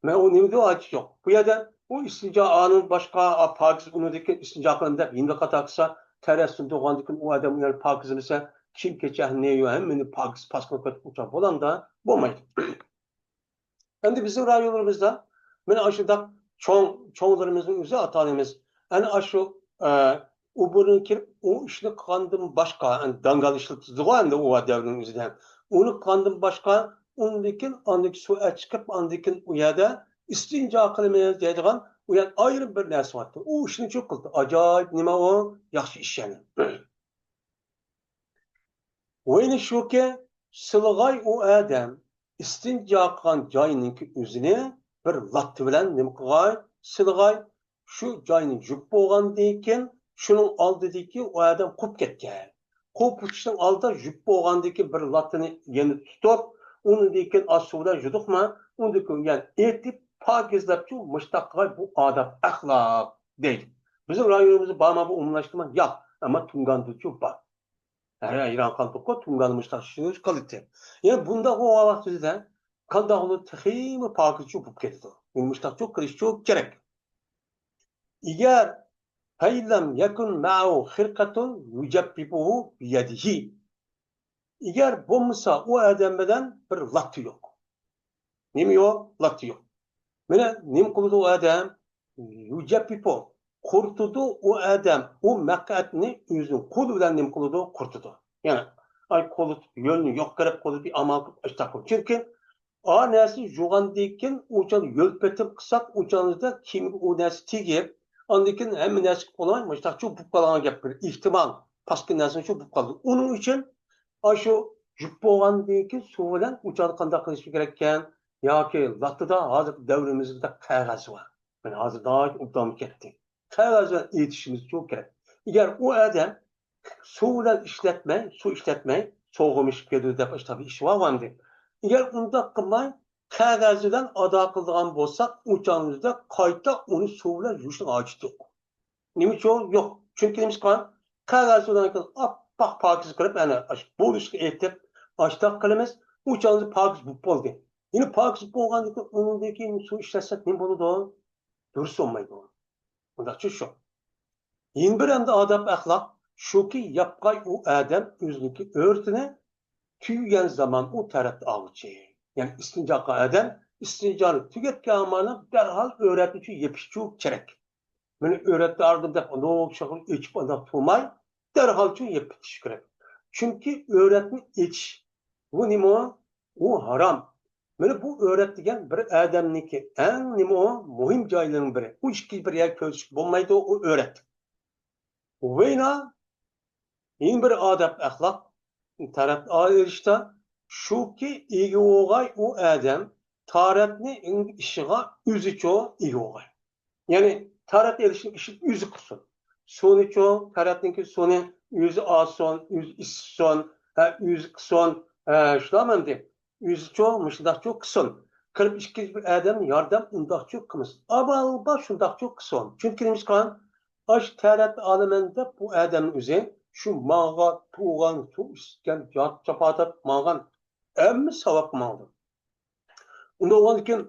مەن ئۇ نېمىدە ھاجىتى يوق؟ بۇ يەردە ئۇ ئىستىنجا ئانىڭ باشقا، ئا، پاكىز ئۇنىدىكى ئىستىنجا قىلىمەن دەپ يېنىدا قاتا قىلسا، تەرەت سۇنى تۇرغاندىكىن ئۇ ئادەم ئۇ يەرنى پاكىزلىمىسا، كىيىم كېچەكنى، ھەممىنى پاكىز پاس قىلىپ كېتىپ ئۇچا بولامدا؟ بولمايدۇ. ئەمدى بىزنىڭ رايونلىرىمىزدا مانا ئاشۇنداق چوڭ، چوڭلىرىمىزنىڭ ئۆزى، ئاتا-ئانىمىز ئەنە ئاشۇ، ئە، ئۇ بۇرۇن كىرىپ، ئۇ ئىشنى قىلغاندىن باشقا، ئەنە داڭگال ئىشلىتىدىغۇ ئەمدى ئۇ دەۋرنىڭ ئۆزىدە. ئۇنى قىلغاندىن باشقا، ئۇندىن كېيىن ئاندىكى سۇ ئەچىقىپ، ئاندىن كېيىن ئۇ يەردە ئىستىنجا قىلىمىز دەيدىغان ئۇ يەردە ئايرىم بىر نەرسە بارتتى. ئۇ ئىشنى شۇ قىلدى. ئاجايىپ نېمە ئۇ؟ ياخشى ئىش يەنە. ۋەينى شۇكى، سىلىغاي ئۇ ئادەم ئىستىنجا قىلغان جاينىڭكى ئۆزىنى بىر لاتتا بىلەن نېمە قىلغاي؟ سىلىغاي. شۇ جاينى يۇيۇپ بولغاندىن كېيىن، شۇنىڭ ئالدىدىكى ئۇ ئادەم قوپۇپ كەتكەن. قوپۇپ كېتىشنىڭ ئالدىدا يۇيۇپ بولغاندىن كېيىن بىر لاتتىنى يەنە تۇتۇپ، ئۇنىڭدىن كېيىن ئاز سۇ بىلەن يۇدۇقما، ئۇنىڭدىن كېيىن يەنە ئېتىپ، پاكىزلاپچۇ، مۇشتاق قىلغاي، بۇ ئادەپ ئەخلاق دەيدۇ. بىزنىڭ رايونىمىزدا بارمۇ بۇ ئومۇملاشتۇرما؟ ياق، ئەمما تۇڭگاندىچۇ بار. ھەيران قالدۇققۇ، تۇڭگاندا مۇشتاق ئىشنى قىلدى. يەنە بۇنداق بولغان ۋاقتىدا قانداق بولىدۇ؟ تېخىمۇ پاكىزچۇ بولۇپ كېتىدۇ. مۇشتاقچۇ قىلىشچۇ كېرەك. ئەگەر فەئىن لەم يەكۇن مەئەھۇ خىرقەتۇن يۇجەببىبۇھۇ بىيەدىھى. ئەگەر بولمىسا ئۇ ئادەم بىلەن بىر لاتتا يوق. نېمە يوق؟ لاتتا يوق. مانا نېمە قىلىدۇ ئۇ ئادەم؟ يۇجەببىبۇ. قۇرۇتىدۇ ئۇ ئادەم. ئۇ مەقئەتنى ئۆزىنىڭ قولى بىلەن نېمە قىلىدۇ؟ قۇرۇتىدۇ. يەنى، ئاي، قۇرۇتۇپ، يۆلنى يوق قىلىپ، قۇرۇتۇپ، بىر ئامال قىلىپ، ئاشتاق قىلىپ. چۈنكى ئا نەرسىنى يۇغاندىن كېيىن ئۇ چاغدا يۆل پېتىم قىلساق، ئۇ چاغدا كىيىمگە ئۇ نەرسە تېگىپ، ئاندىن كېيىن ھەممە نەرسىگە قولىماي، مۇشتاقچۇ بولۇپ قالغان گەپ بىر ئېھتىمال، پاسكىنا نەرسىنىچۇ بولۇپ قالدى. ئۇنىڭ ئۈچۈن ئاشۇ يۇيۇپ بولغاندىن كېيىن سۇ بىلەن ئۇ چاغدا قانداق قىلىش كېرەككەن؟ ياكى لاتتىدا ھازىرقى دەۋرىمىزدە قەغەز بار. مانا ھازىر ناھايىتى ئوبدان كەتتى. قەغەز بىلەن ئېتىشىمىزچۇ كېرەك. ئەگەر ئۇ ئادەم سۇ بىلەن ئىشلەتمەي، سۇ ئىشلەتمەي، سوغۇمىشىپ كېتىدۇ دەپ ئاشۇنداق بىر ئىش بارغۇ ئەمدى. ئەگەر ئۇنداق قىلماي، قەغەز بىلەن ئادا قىلىدىغان بولساق، ئۇ چاغىمىزدا قايتا ئۇنى سۇ بىلەن يۇيۇشنىڭ ھاجىتى يوق. نېمە ئۈچۈن يوق؟ چۈنكى نېمىشقا؟ قەغەز بىلەن ئاپئاق پاكىز قىلىپ، ئەنە ئاشۇ بولۇشقا ئېتىپ، ئاشتاق قىلىمىز، ئۇ چاغدا پاكىز بولۇپ بولدى. يەنە پاكىز بولغاندىن كېيىن ئۇنىڭدىن كېيىن سۇ ئىشلەتسەك نېمە بولىدۇ؟ دۇرۇس بولمايدۇ. ئۇنداقچۇ شۇ. يەنە بىر ئەمدى ئادەپ ئەخلاق شۇكى، ياپقاي ئۇ ئادەم ئۆزىنىڭكى ئۆرتىنى تۈگىگەن زامان ئۇ تەرەتنى ئالغۇچى. يەنى ئىستىنجا قىلغان ئادەم ئىستىنجانى تۈگەتكەن ئامانەت دەرھال ئۆرەتنىچۇ يېپىشچۇ كېرەك. مېنى ئۆرەتنى ئاردىم دەپ ئۇنداق شۇ ئېچىپ ئانداق تۇرماي، دەرھالچۇ يېپىپ كېتىش كېرەك. چۈنكى ئۆرەتنى ئېچىش، بۇ نېمە؟ ئۇ ھارام. مانا بۇ ئۆرەت دېگەن بىر ئادەمنىڭكى ئەڭ نېمە ئۇ؟ مۇھىم جايلىرىنىڭ بىرى. ئۇ ئىككىنچى بىر يەرگە كۆرسىتىشكە بولمايدۇ، ئۇ ئۆرەت. ۋېنا، يەنە بىر ئادەپ ئەخلاق، تارەت ئېلىشتا شۇكى، ئىگە بولغاي ئۇ ئادەم تارەتنى ئىشىغا ئۆزىچۇ ئىگە بولغاي. يەنى تارەت ئېلىشنىڭ ئىشىنى ئۆزى قىلسۇن. سۇنىچۇ، تارەتنىڭكى سۇنى ئۆزى ئالسۇن، ئۆزى ئىسسۇن، ھە، ئۆزى قىلسۇن، ھە، شۇنداقمۇ ئەمدى؟ ئۆزىچۇ، مۇشۇنداقچۇ قىلسۇن. قىلىپ ئىككىنچى بىر ئادەم ياردەم ئۇنداقچۇ قىلمىسۇن. ئاۋۋال بار شۇنداقچۇ قىلسۇن. چۈنكى نېمىشقا؟ ئاش تارەت ئالىمەن دەپ بۇ ئادەمنىڭ ئۆزى شۇ ماڭغان، تۇغان، سۇ ئىچكەن، جاپا تارتىپ ماڭغان ھەممە ساۋابقا ماڭىدۇ. ئۇنداق بولغاندىكىن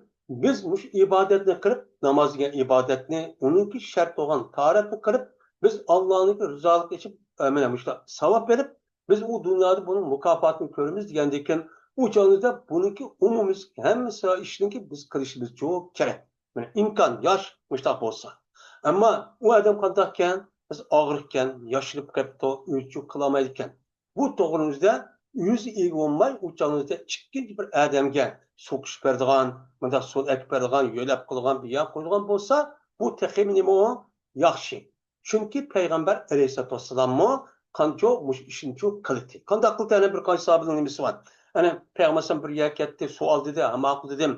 بىز مۇشۇ ئىبادەتنى قىلىپ، ناماز دېگەن ئىبادەتنى، ئۇنىڭكى شەرت بولغان تارەتنى قىلىپ، بىز ئاللانىڭكى رىزالىقى ئېچىپ، ئە، مانا مۇشۇنداق ساۋاب بېرىپ، بىز ئۇ دۇنيادا بۇنىڭ مۇكاپاتىنى كۆرىمىز دېگەندىكىن، ئۇ چاغىمىزدا بۇنىڭكى ئومۇمىي ھەممە ئىشنىڭكى بىز قىلىشىمىزچۇ كېرەك. مانا ئىمكان ياش مۇشۇنداق بولسا. ئەمما ئۇ ئادەم قانداقكەن؟ بىز ئاغرىقكەن، ياشىنىپ قېپتۇ، ئۆزىچۇ قىلالمايدىكەن. بۇ توغرىمىزدا ئۆزى ئىگە بولماي، ئۇ چاغىمىزدا ئىككىنچى بىر ئادەمگە سۇ قۇشۇپ بېرىدىغان، مۇنداق سۇ ئەكىپ بېرىدىغان، يۆلەپ قىلغان، بىر يەرگە قويىدىغان بولسا، بۇ تېخىمۇ نېمە ئۇ؟ ياخشى. چۈنكى پەيغەمبەر ئەلەيھىسسالاتۇ ۋەسسالاممۇ قانچە مۇشۇ ئىشنىچۇ قىلدى. قانداق قىلدى؟ ئەنە بىر قانچە ساھابىنىڭ نېمىسى بار. ئەنە پەيغەمبەر بىر يەرگە كەتتى، سۇ ئال دېدى، ھە ماقۇل دېدىم.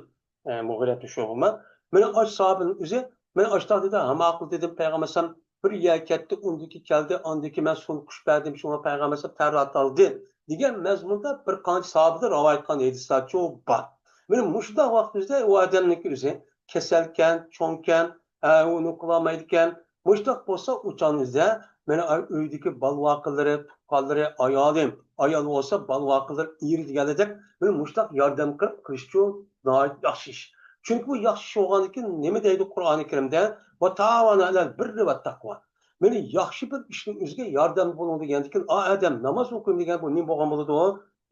ئە، مۇغىرەتۇ شۇبىمۇ. مانا ئاش ساھابىنىڭ ئۆزى، مانا ئاشتاق دېدى، ھە ماقۇل دېدىم، پەيغەمبەر ئەلەيھىسسالام بىر يەرگە كەتتى، ئۇندىكى كەلدى، ئاندىكى مەن سۇنى قۇشۇپ بەردىم، شۇڭا پەيغەمبەر ئەلەيھىسسالام تارەت ئالدى دېگەن مەزمۇندا بىر قانچە ساھابىدىن رىۋايەت قىلغان ھەدىسلەرچۇ بار. مانا مۇشۇنداق ۋاقتىمىزدا ئۇ ئادەمنىڭكى ئۆزى كېسەلكەن، چوڭكەن، ئە، ئۇنى قىلالمايدىكەن. مۇشۇنداق بولسا ئۇ چاغنىڭدا مانا ئۆيدىكى بالا-ۋاقىلىرى، تۇغقانلىرى، ئايالى، ئايال بولسا بالا-ۋاقىلىرى، ئېرى دېگەنلەردەك مانا مۇشۇنداق ياردەم قىلىپ قىلىشچۇ ناھايىتى ياخشى ئىش. چۈنكى بۇ ياخشى ئىش بولغاندىكىن نېمە دەيدۇ قۇرئانى كەرىمدە؟ «ۋە تائاۋانۇ ئەلەل بىررى ۋە تەقۋا.» مانا ياخشى بىر ئىشنىڭ ئۆزىگە ياردەم بولۇڭ دېگەندىكىن، ئا ئادەم ناماز ئوقۇيمەن دېگەن بۇ نېمە بولغان بولىدۇ؟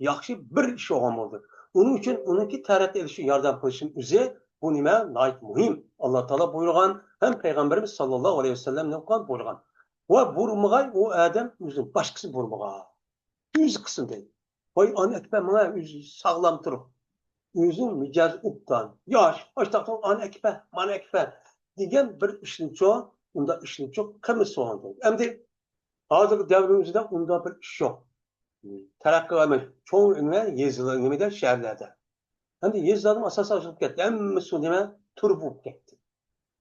ياخشى بىر ئىش بولغان بولىدۇ. ئۇنىڭ ئۈچۈن ئۇنىڭكى تارەت ئېلىشى، ياردەم قىلىشنىڭ ئۆزى بۇ نېمە؟ ناھايىتى مۇھىم. ئاللا تائالا بۇيرۇغان ھەم پەيغەمبىرىمىز ساللاللاھۇ ئەلەيھى ۋەسەللەم نېمە قىلغان؟ بۇيرۇغان. ۋە بۇرمىغاي ئۇ ئادەم ئۆزىنى، باشقىسى بۇرمىغاي. ئۆزى قىلسۇن دەيدۇ. ۋاي ئانا ئەكبەر ماڭا ئۆزى ساغلام تۇرۇپ، ئۆزىنىڭ مىجەزى ئوبدان، ياش، ئاشتاقتىن ئانا ئەكبەر، مانا ئەكبەر دېگەن بىر ئىشنىچۇ، ئۇنداق ئىشنىچۇ قىلمىسۇن. ئەمدى ھازىرقى دەۋرىمىزدە ئۇنداق بىر ئىش يوق. تەرەققىي قىلماي، چوڭ نېمە، يېزىلار، نېمىدە، شەھەرلەردە. ئەمدى يېزىلاردىمۇ ئاساسەن ئاشۇ بولۇپ كەتتى. ھەممە سۇ نېمە؟ تۇرۇبا بولۇپ كەتتى.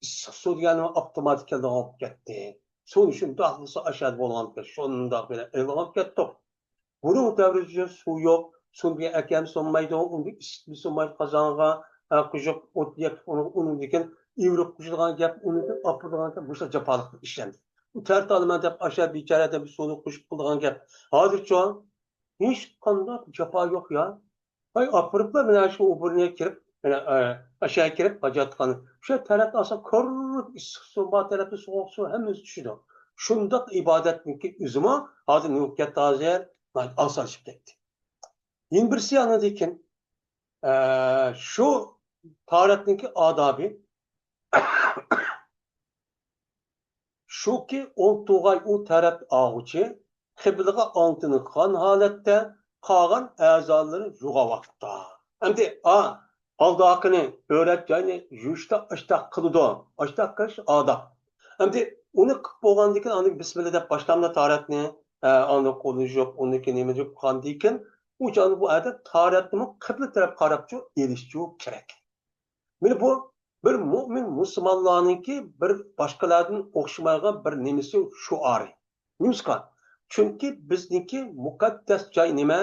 ئىسسىق سۇ دېگەن ئاپتوماتىك كېلىدىغان بولۇپ كەتتى. سۇنى شۇنداق قىلسا ئاشۇ يەردە بولغان، شۇنداق بىلەن ئېلىۋالىپ كەتتۇق. بۇرۇنقى دەۋردە سۇ يوق، سۇنى بىر ئەكەلمىسە بولمايدۇ، ئۇنى ئىسسىتمىسە بولمايدۇ قازانغا، ھە، قوشۇپ ئوت يېقىپ، ئۇنى، ئۇنىڭدىن كېيىن ئىۋرىپ قوشىدىغان گەپ، ئۇنى ئاپىرىدىغان گەپ، مۇشۇ جاپالىق ئىشلەندى. تەرەت ئالىمەن دەپ ئاشۇ بىچارە ئادەمگە سۇنى قوشۇپ قىلىدىغان گەپ. ھازىرچۇ ھېچقانداق جاپا يوق يا. ۋاي ئاپىرىپلا مانا شۇ ئوبورنىيە كىرىپ، مانا، ئە، ئاشۇ كىرىپ ھاجەتخانا. شۇ تەرەت ئالسا كوررۇپ ئىسسىق سۇ، بار تەرەپتە سوغۇق سۇ، ھەممىسى چۈشىدۇ. شۇنداق ئىبادەتنىڭكى ئۆزىمۇ ھازىر نېمە بولۇپ كەتتى ھازىر؟ ئاسانلىشىپ كەتتى. يەنە بىرسى ئاندىن كېيىن، ئە، شۇ تارەتنىڭكى ئادابى، شۇكى، ئولتۇرغاي ئۇ تەرەت ئالغۇچى قىبلىغا ئالدىنغان ھالەتتە قالغان ئەزالىرى يوغان ۋاقىتتا. ئەمدى، ئا، ئالداقىنى ئۆرەت جاينى يۇيۇشتا ئاشتاق قىلىدۇ. ئاشتاق قىلىش ئاداب. ئەمدى ئۇنى قىلىپ بولغاندىن كېيىن، ئاندىن بىسمىللا دەپ باشلامدا تارەتنى، ئە، ئاندىن قولىنى يۇيۇپ، ئۇنىڭكى نېمە يۇيۇپ قىلغاندىن كېيىن، ئۇ چاغدا بۇ ئادەم تارەتنىمۇ قىبلە تەرەپ قاراپچۇ ئېلىشچۇ كېرەك. مانا بۇ بىر مۆمىن مۇسۇلمانلارنىڭكى بىر باشقىلاردىن ئوخشىمايدىغان بىر نېمىسى، شوئارى. نېمىشقا؟ چۈنكى بىزنىڭكى مۇقەددەس جاي نېمە؟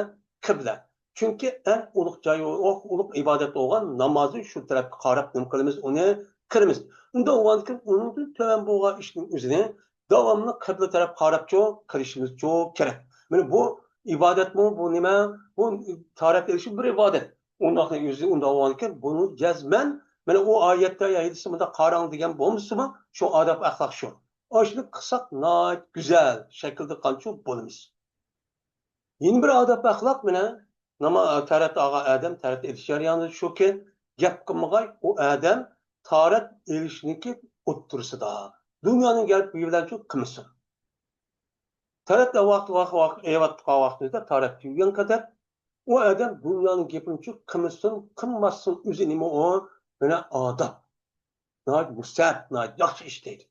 قىبلە. چۈنكى ئەڭ ئۇلۇغ جاي، ئۇلۇغ ئىبادەت بولغان نامازنى شۇ تەرەپكە قاراپ نېمە قىلىمىز؟ ئۇنى قىلىمىز. ئۇنداق بولغاندىكىن ئۇنىڭدىن تۆۋەن بولغان ئىشنىڭ ئۆزىنى داۋاملىق قىبلە تەرەپ قاراپچۇ قىلىشىمىزچۇ كېرەك. مانا بۇ ئىبادەتمۇ، بۇ نېمە؟ بۇ تارەت ئېلىشمۇ بىر ئىبادەت. ئۇنداقنىڭ ئۆزى ئۇنداق بولغانىكەن، بۇنى جەزمەن، مانا ئۇ ئايەتتە يا ھەدىستە مۇنداق قاراڭ دېگەن بولمىسىمۇ، شۇ ئادەپ ئەخلاق شۇ. ئاشۇنى قىلساق ناھايىتى گۈزەل شەكىلدە قانچە بولىمىز. يەنە بىر ئادەپ ئەخلاق مانا ناما-، تارەت ئالغان ئادەم تارەت ئېلىش جەريانىدا شۇكى، گەپ قىلمىغاي ئۇ ئادەم تارەت ئېلىشنىڭكى ئوتتۇرىسىدا. دۇنيانىڭ گەپ بىلەنچۇ قىلمىسۇن. تارەت ۋاقىت، ۋاقىت، ۋاقىت، ئېلىۋاتقان ۋاقتىمىزدا تارەت تۈگىگەن قەدەر ئۇ ئادەم دۇنيانىڭ گېپىنىچۇ قىلمىسۇن، قىلماسسۇن، ئۆزى نېمە ئۇ؟ مانا ئادەت. ناھايىتى مۇستەھەب، ناھايىتى ياخشى ئىش دەيدۇ.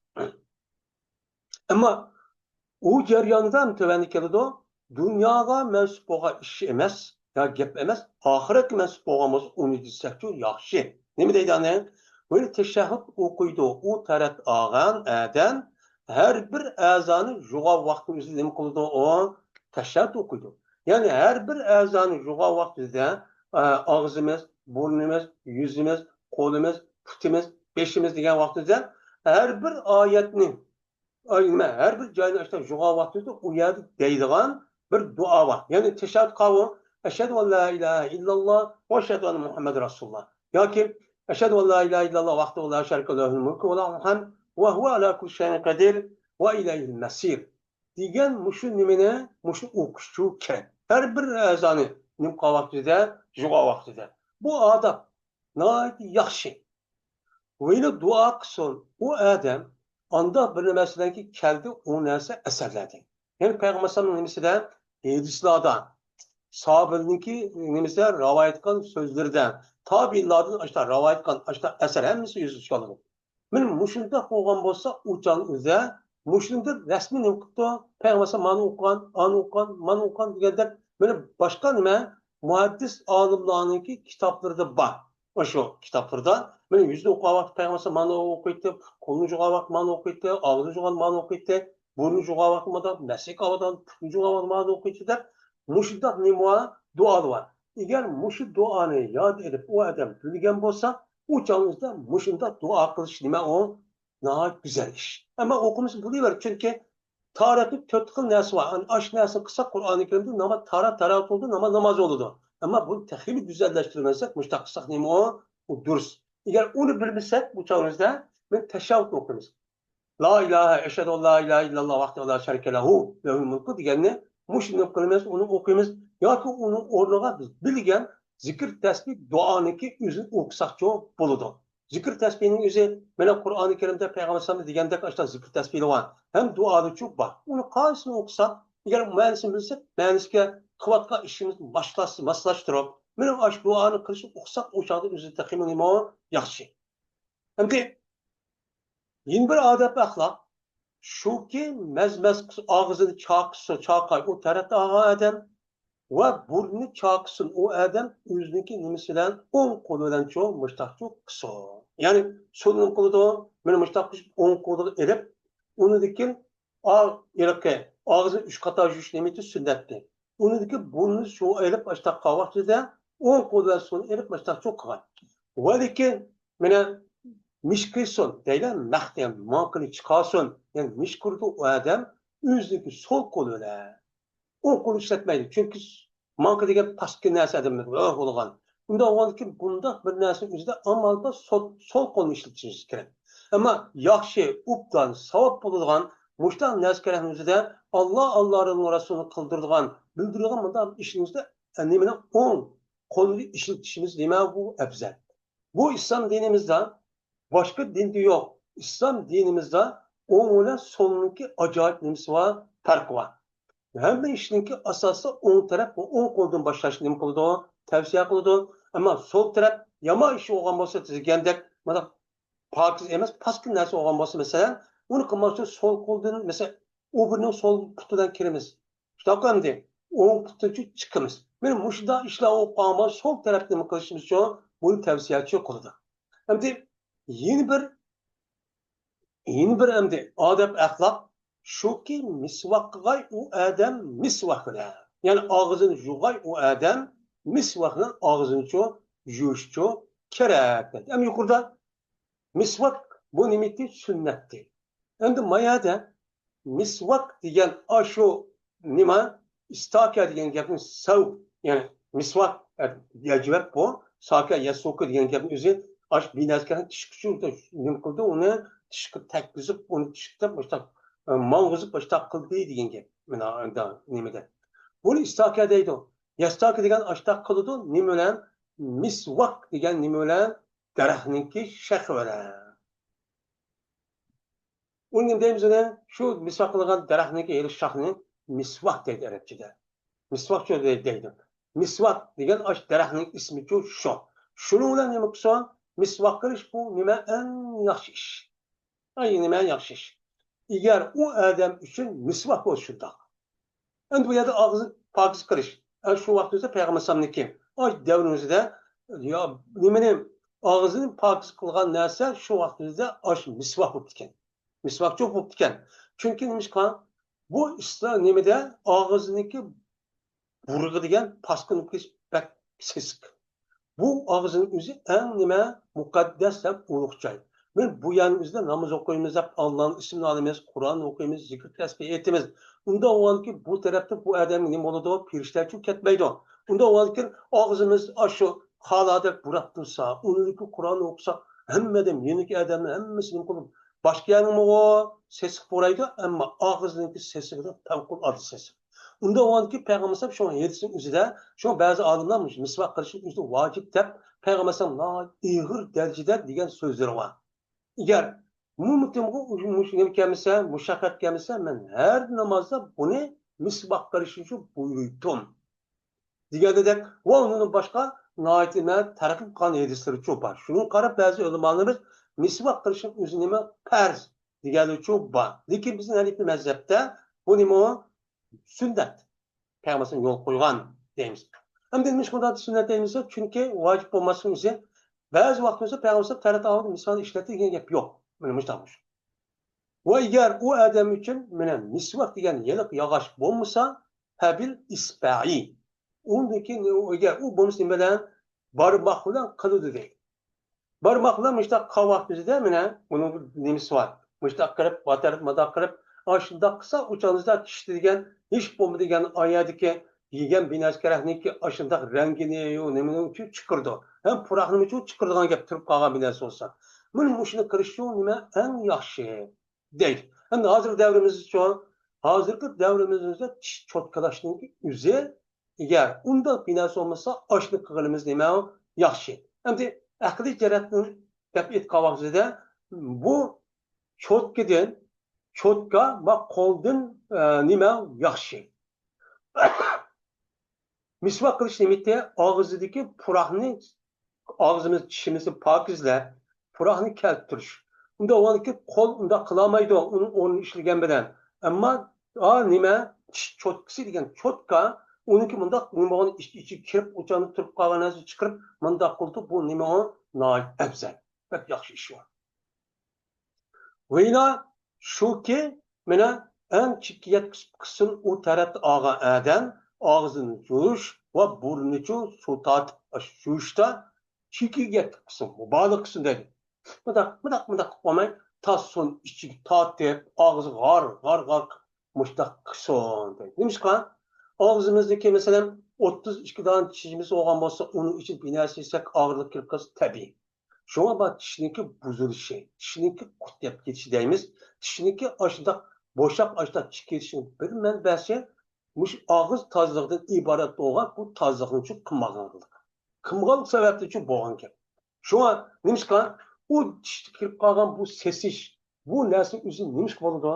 ئەمما ئۇ جەريانىدا ھەم تۆۋەندە كېلىدۇ، دۇنياغا مەنسۇپ بولغان ئىش ئەمەس، يا گەپ ئەمەس، ئاخىرەتكە مەنسۇپ بولغان بولسا، ئۇنى دېسەكچۇ ياخشى. نېمە دەيدۇ ئاندىن؟ ۋەلى تەشەھھۇد ئوقۇيدۇ ئۇ تەرەت ئالغان ئادەم، ھەر بىر ئەزانى جۇغا ۋاقتىنىڭ ئۆزىدە نېمە قىلىدۇ ئۇ؟ تەشەھھۇد ئوقۇيدۇ. يەنى ھەر بىر ئەزانى جۇغا ۋاقتىدا، ئە، ئاغزىمىز، بۇرنىمىز، يۈزىمىز، قولىمىز، پۇتىمىز، بېشىمىز دېگەن ۋاقتىدا ھەر بىر ئايەتنى، ئاي، نېمە، ھەر بىر جاينى ئاشتا جۇغا ۋاقتىدا ئۇ يەردە دەيدىغان بىر دۇئا بار. يەنى تەشەھھۇد قاۋۇ، ئەشھەدۇ ئەن لا ئىلاھە ئىللاللا ۋە ئەشھەدۇ ئەننە مۇھەممەدەن رەسۇلۇللا. ياكى ئەشھەدۇ ئەن لا ئىلاھە ئىللاللا ۋەھدەھۇ لا شەرىكە لەھۇل مۇلكۇ ۋە لەھۇل ھەمد ۋە ھۇۋە ئەلا كۇللى شەيئىن قەدىر ۋە ئىلەيھىل مەسىر. دېگەن مۇشۇ نېمىنى، مۇشۇ ئوقۇشچۇ كېرەك. ھەر بىر ئەزانى نېمە قىلغان ۋاقتىدا، جۇغا ۋاقتىدا. بۇ ئادەت ناھايىتى ياخشى. ۋەلى دۇئا قىلسۇن، ئۇ ئادەم ئانداق بىر نەرسىدەنكى كەلدى، ئۇ نەرسە ئەسەرلەردىن. يەنى پەيغەمبەر ئەلەيھىسسالامنىڭ نېمىسىدە، ھەدىسلەردە، ساھابىلەرنىڭكى نېمىسىدە، رىۋايەت قىلغان سۆزلىرىدە، تابىئىنلاردىن ئاشتا رىۋايەت قىلغان ئاشتا ئەسەر ھەممىسى يۈزگە چىقىۋالىدۇ. مانا مۇشۇنداق بولغان بولسا، ئۇ چاغنىڭ ئۆزىدە مۇشۇنداق رەسمىي نېمە قىپتۇ؟ پەيغەمبەر مانا ئوقۇغان، ئانا ئوقۇغان، مانا ئوقۇغان دېگەندەك، مانا باشقا نېمە؟ مۇھەددىس ئالىملارنىڭكى كىتابلىرىدا بار. ئاشۇ كىتابلىرىدا مانا يۈزنى ئوقۇغان ۋاقىت پەيغەمبەر مانا ئوقۇيتتى، قولنى جۇغان ۋاقىت مانا ئوقۇيتتى، ئاغزىنى جۇغان مانا ئوقۇيتتى، بۇرنى جۇغان ۋاقىت مانا، مەسىك ئاۋۇدان، پۇتنى جۇغان ۋاقىت مانا ئوقۇيتتى دەپ، مۇشۇنداق نېمە بار؟ دۇئالار بار. ئەگەر مۇشۇ دۇئانى ياد ئېلىپ ئۇ ئادەم بىلگەن بولسا، ئۇ چاغىمىزدا مۇشۇنداق دۇئا قىلىش نېمە ئۇ؟ ناھايىتى گۈزەل ئىش. ئەمما ئوقۇمىسا بولۇۋېرىدۇ، چۈنكى تارەتنىڭ تۆت خىل نەرسە بار. ئاشۇ نەرسىنى قىلساق قۇرئانى كەرىمدە ناماز تارەت، تارەت بولىدۇ، ناماز، ناماز بولىدۇ. ئەمما بۇنى تېخىمۇ گۈزەللەشتۈرمەسەك، مۇشۇنداق قىلساق نېمە ئۇ؟ ئۇ دۇرۇس. ئەگەر ئۇنى بىلمىسەك، بۇ چاغىمىزدا مانا تەشەھھۇدنى ئوقۇيمىز. لا ئىلاھە، ئەشھەدۇ ئەن لا ئىلاھە ئىللاللا ۋەھدەھۇ لا شەرىكە لەھۇ لەھۇل مۇلكۇ دېگەننى مۇشۇنى قىلىمىز، ئۇنى ئوقۇيمىز. ياكى ئۇنىڭ ئورنىغا بىز بىلگەن زىكىر تەسبىھ دۇئانىڭكى ئۆزىنى ئوقۇساقچۇ بولىدۇ. زىكىر تەسبىھنىڭ ئۆزى، مانا قۇرئانى كەرىمدە پەيغەمبەر ئەلەيھىسسالام دېگەندەك ئاشۇنداق زىكىر تەسبىھلەر بار. ھەم دۇئالىرىچۇ بار. ئۇنى قايسىنى ئوقۇساق، ئەگەر مەنىسىنى بىلسەك، مەنىسىگە قىلىۋاتقان ئىشىمىزنى ماسلاش-، ماسلاشتۇرۇپ، مانا ئاشۇ دۇئانى قىلىشنى ئوقۇساق، ئۇ چاغدا ئۆزى تېخىمۇ نېمە ياخشى. ئەمدى يەنە بىر ئادەپ ئەخلاق شۇكى، مەز-مەز قىلسا، ئاغزىنى چاقىسا، چاقاي ئۇ تەرەتتە ئالغان ئادەم ۋە بۇرنىنى چاقىسۇن ئۇ ئادەم ئۆزىنىڭكى نېمىسى بىلەن، ئوڭ قولى بىلەنچۇ مۇشتاقچۇ قىلسۇن. يەنى سۇنى نېمە قىلىدۇ؟ مانا مۇشتاق قىلىپ ئوڭ قولىغا ئېلىپ، ئۇنىڭدىن كېيىن ئا-، ھېلىقى ئاغزىنى ئۈچ قاتا يۇيۇش نېمىتى سۈننەتتى. ئۇنىڭدىن كېيىن بۇرنىنى سۇ ئېلىپ مۇشتاق قىلغان ۋاقتىدا ئوڭ قولى بىلەن سۇنى ئېلىپ مۇشتاقچۇ قىلغان. ۋە لېكىن مانا مىشكىسۇن دەيلى، مەخ دېگەن ماڭقىنى چىقارسۇن. يەنى مىشكۇردا ئۇ ئادەم ئۆزىنىڭكى سول قولى بىلەن، ئوڭ قولنى ئىشلەتمەيدۇ. چۈنكى ماڭقا دېگەن پاسكىنا نەرسە ئادەملەرگە ئوھ بولغان. ئۇنداق بولغاندىكىن بۇنداق بىر نەرسىنىڭ ئۆزىدە ئامال بار سول، سول قولنى ئىشلىتىشىمىز كېرەك. ئەمما ياخشى، ئوبدان، ساۋاب بولىدىغان مۇشۇنداق نەرسە كېرەكنىڭ ئۆزىدە ئاللا، ئاللا رەسۇلىنىڭ قىلدۇرىدىغان، بىلدۈرىدىغان مۇنداق ئىشنىڭ ئۆزىدە نېمىنى ئوڭ قولنى ئىشلىتىشىمىز نېمە بۇ ئەۋزەل. بۇ ئىسلام دىنىمىزدا باشقا دىندا يوق. ئىسلام دىنىمىزدا ئوڭ بىلەن سولنىڭكى ئاجايىپ نېمىسى بار، پەرقى بار. ھەممە ئىشنىڭكى ئاساسى ئوڭ تەرەپ ۋە ئوڭ قولدىن باشلاشنى نېمە قىلىدۇ؟ تەۋسىيە قىلىدۇ. ئەمما سول تەرەپ يامان ئىش بولغان بولسا، دېگەندەك، مانا پاكىز ئەمەس، پاسكىنا نەرسە بولغان بولسا، مەسىلەن، ئۇنى قىلماس ئۈچۈن سول قولدىن، مەسىلەن، ئوبۇرنىڭ سول پۇتى بىلەن كىرىمىز. شۇنداققۇ ئەمدى؟ ئوڭ پۇتىنچە چىقىمىز. مانا مۇشۇنداق ئىشلار بولۇپ قالغان بولسا، سول تەرەپنى نېمە قىلىشىمىزچۇ؟ بۇنى تەۋسىيەچۇ قىلىدۇ. ئەمدى يەنە بىر، يەنە بىر ئەمدى ئادەپ ئەخلاق شۇكى، مىسۋاك قىلغاي ئۇ ئادەم مىسۋاك بىلەن. يەنى ئاغزىنى يۇغاي ئۇ ئادەم مىسۋاك بىلەن ئاغزىنىچۇ يۇيۇشچۇ كېرەك دېدى. ئەمدى يۇقىرىدا مىسۋاك بۇ نېمىتى؟ سۈننەتتى. ئەمدى ما يەردە مىسۋاك دېگەن ئاشۇ نېمە؟ ئىستاكا دېگەن گەپنى سەۋ، يەنى مىسۋاك، يەجۋەك بۇ، ساكا يەسۇكا دېگەن گەپنى ئۆزى ئاش بىنەسكەرنىڭ تىشقىچۇ نېمە قىلدى، ئۇنى تىشقا تەگكۈزۈپ، ئۇنى تىشقا مۇشتاق، ئە، ماڭغۇزۇپ مۇشتاق قىلدى دېگەن گەپ. مانا ئەمدى نېمىدە؟ بۇنى ئىستاكا دەيدۇ. يەستاكا دېگەن ئاشتاق قىلىدۇ. نېمە بىلەن؟ مىسۋاك دېگەن نېمە بىلەن؟ دەرەخنىڭكى شېخى بىلەن. ئۇنى نېمە دەيمىز ئۇنى؟ شۇ مىسۋاك قىلغان دەرەخنىڭكى ھېلى شاخنى مىسۋاك دەيدۇ ئەرەبچىدە. مىسۋاكچۇ دەي-، دەيدۇ. مىسۋاك دېگەن ئاش دەرەخنىڭ ئىسمىچۇ شۇ. شۇنىڭ بىلەن نېمە قىلسۇن؟ مىسۋاك قىلىش بۇ نېمە؟ ئەڭ ياخشى ئىش. ئاي، نېمە ياخشى ئىش؟ ئەگەر ئۇ ئادەم ئۈچۈن مىسۋاك بولسا شۇنداق. ئەمدى بۇ يەردە ئاغزىنى پاكىز قىلىش. ئەنە شۇ ۋاقتىمىزدا پەيغەمبەر ئەلەيھىسسالامنىڭكى ئاش دەۋرىمىزدە يا نېمىنى ئاغزىنى پاكىز قىلغان نەرسە شۇ ۋاقتىمىزدا ئاش مىسۋاك بوپتىكەن. مىسۋاكچۇ بوپتىكەن. چۈنكى نېمىشقا؟ بۇ ئىسلام نېمىدە ئاغزىنىڭكى بۇرغا دېگەن پاسكىنا قىلىش بەك سېسىق. بۇ ئاغزىنىڭ ئۆزى ئەڭ نېمە مۇقەددەس ھەم ئۇلۇغ جاي. مەن بۇ يەرنىڭ ئۆزىدە ناماز ئوقۇيمىز دەپ، ئاللانىڭ ئىسمىنى ئالىمىز، قۇرئان ئوقۇيمىز، زىكىر تەسبىھ ئېيتىمىز. ئۇنداق بولغاندىكىن بۇ تەرەپتە بۇ ئادەمگە نېمە بولىدۇ؟ پېرىشتەچۇ كەتمەيدۇ. ئۇنداق بولغاندىكىن ئاغزىمىز ئاشۇ خالادەك بۇراپ تۇرسا، ئۇنىڭدىكى قۇرئان ئوقۇسا، ھەممە ئادەم، يېنىدىكى ئادەمنىڭ ھەممىسى نېمە قىلىدۇ؟ باشقا يەرنىڭمۇ سېسىق پۇرايدۇ، ئەمما ئاغزىنىڭكى سېسىقىدىن پەۋقۇلئاددە سېسىق. ئۇنداق بولغاندىكىن پەيغەمبەر ئەلەيھىسسالام شۇ ھەدىسنىڭ ئۆزىدە، شۇ بەزى ئالىملار مۇشۇ مىسۋاك قىلىشنى ئۆزى ۋاجىپ دەپ، پەيغەمبەر ئەلەيھىسسالام ناھايىتى ئېغىر دەرىجىدە دېگەن سۆزلىرى بار. ئەگەر مۇمكىنغۇ مۇشۇ نېمە كەلمىسە، مۇشەققەت كەلمىسە، مەن ھەر نامازدا بۇنى مىسۋاك قىلىشنى بۇيرۇيتتۇم. دېگەندەك، ۋە ئۇنىڭدىن باشقا ناھايىتى نېمە تەرەققىي قىلغان ھەدىسلىرىچۇ بار. شۇنىڭغا قاراپ بەزى ئۆلىمالىرىمىز مىسۋاك قىلىشنىڭ ئۆزى نېمە پەرز دېگەنلىرىچۇ بار. لېكىن بىزنىڭ ھەنىپىي مەزھەپتە بۇ نېمە ئۇ؟ سۈننەت. پەيغەمبەر يول قويغان دەيمىز. ئەمدى نېمىشقا بۇنداق سۈننەت دەيمىز؟ چۈنكى ۋاجىپ بولماسلىقنىڭ ئۆزى بەزى ۋاقىتتا پەيغەمبەر تەرەت ئالدى مىسالنى ئىشلەتتى دېگەن گەپ يوق. مانا مۇشۇنداق. ۋە ئەگەر ئۇ ئادەم ئۈچۈن مانا مىسۋاك دېگەن يېلىق ياغاچ بولمىسا، فەبىل ئىسبەئى. ئۇندىن كېيىن ئەگەر ئۇ بولمىسا نېمە بىلەن؟ بارماق بىلەن قىلىدۇ دەيدۇ. بارماق بىلەن مۇشۇنداق قاۋاق يۈزىدە مانا بۇنىڭ نېمىسى بار. مۇشۇنداق قىلىپ، باتەرەت مۇنداق قىلىپ، ئاشۇنداق قىلسا ئۇ چاغدا كىشىدە دېگەن ھېچ بولمىدىغان ئايەردىكى يېگەن بىنەسى كەرەكنىڭكى ئاشۇنداق رەڭگىنى، يو، نېمىنى ئۈچۈن چىقىرىدۇ. ھەم پۇراقنىمۇ ئۈچۈن چىقىرىدىغان گەپ تۇرۇپ قالغان بىنەسى بولسا. مانا مۇشۇنى قىلىشچۇ نېمە ئەڭ ياخشى دەيدۇ. ئەمدى ھازىرقى دەۋرىمىزدىچۇ، ھازىرقى دەۋرىمىزدە چىش چوتكىلاشنىڭكى ئۆزى ئەگەر ئۇنداق بىناسى بولمىسا، ئاشۇنى قىلغىنىمىز نېمە ياخشى. ئەمدى ئەقلىي جەرەتتىن دەپ ئېيتقان ۋاقتىدا بۇ چوتكىدىن، چوتكا ۋە قولدىن، ئە، نېمە ياخشى. مىسۋاك قىلىش نېمىتى؟ ئاغزىدىكى پۇراقنى، ئاغزىمىز، چىشىمىزنى پاكىزلەپ، پۇراقنى كەلتۈرۈش. ئۇنداق بولغاندىكىن قول ئۇنداق قىلالمايدۇ، ئۇنىڭ ئورنىنى ئىشلىگەن بىلەن. ئەمما، ئا، نېمە، چىش چوتكىسى دېگەن چوتكا، ئۇنىڭكى مۇنداق نېمە بولغان ئىچ-، ئىچىگە كىرىپ، ئۇچاندا تۇرۇپ قالغان نەرسىنى چىقىرىپ، مۇنداق قىلىدۇ، بۇ نېمە ئۇ؟ ناھايىتى ئەۋزەل، بەك ياخشى ئىش ئۇ. ۋىنا شۇكى، مانا، ئەڭ چېككە يەتكۈزۈپ قىلسۇن ئۇ تەرەتنى ئالغان ئادەم ئاغزىنى يۇيۇش ۋە بۇرنىچۇ سۇ تارتىپ يۇيۇشتا چېكىگە يەتكۈزۈپ قىلسۇن، مۇبالىغە قىلسۇن دەيدۇ. مۇنداق، مۇنداق، مۇنداق قىلىپ قويماي، تاز سۇنى ئىچىگە تارتىپ، ئاغزىغا غار، غار، غار قىلىپ مۇشۇنداق قىلسۇن دەيدۇ. نېمىشقا؟ ئاغزىمىزدىكى، مەسىلەن، ئوتتۇز ئىككى دانە چىشىمىز بولغان بولسا، ئۇنىڭ ئىچىدە بىر نەرسە يېسەك، ئاغرىق كېلىپ قالسا تەبىئىي. شۇڭا بار چىشنىڭكى بۇزۇلۇشى، چىشنىڭكى قۇت يەپ كېتىشى دەيمىز. چىشنىڭكى ئاشۇنداق بوشاپ، ئاشۇنداق چىقىپ كېتىشىنىڭ بىر مەنبەسى مۇشۇ ئاغزى تازىلىقىدىن ئىبارەت بولغان بۇ تازىلىقنىڭچۇ قىلمىغانلىقى. قىلمىغانلىق سەۋەبتىنچۇ بولغان گەپ. شۇڭا نېمىشقا ئۇ چىشتا كىرىپ قالغان بۇ سېسىش، بۇ نەرسىنىڭ ئۆزى نېمىشقا بولىدۇ؟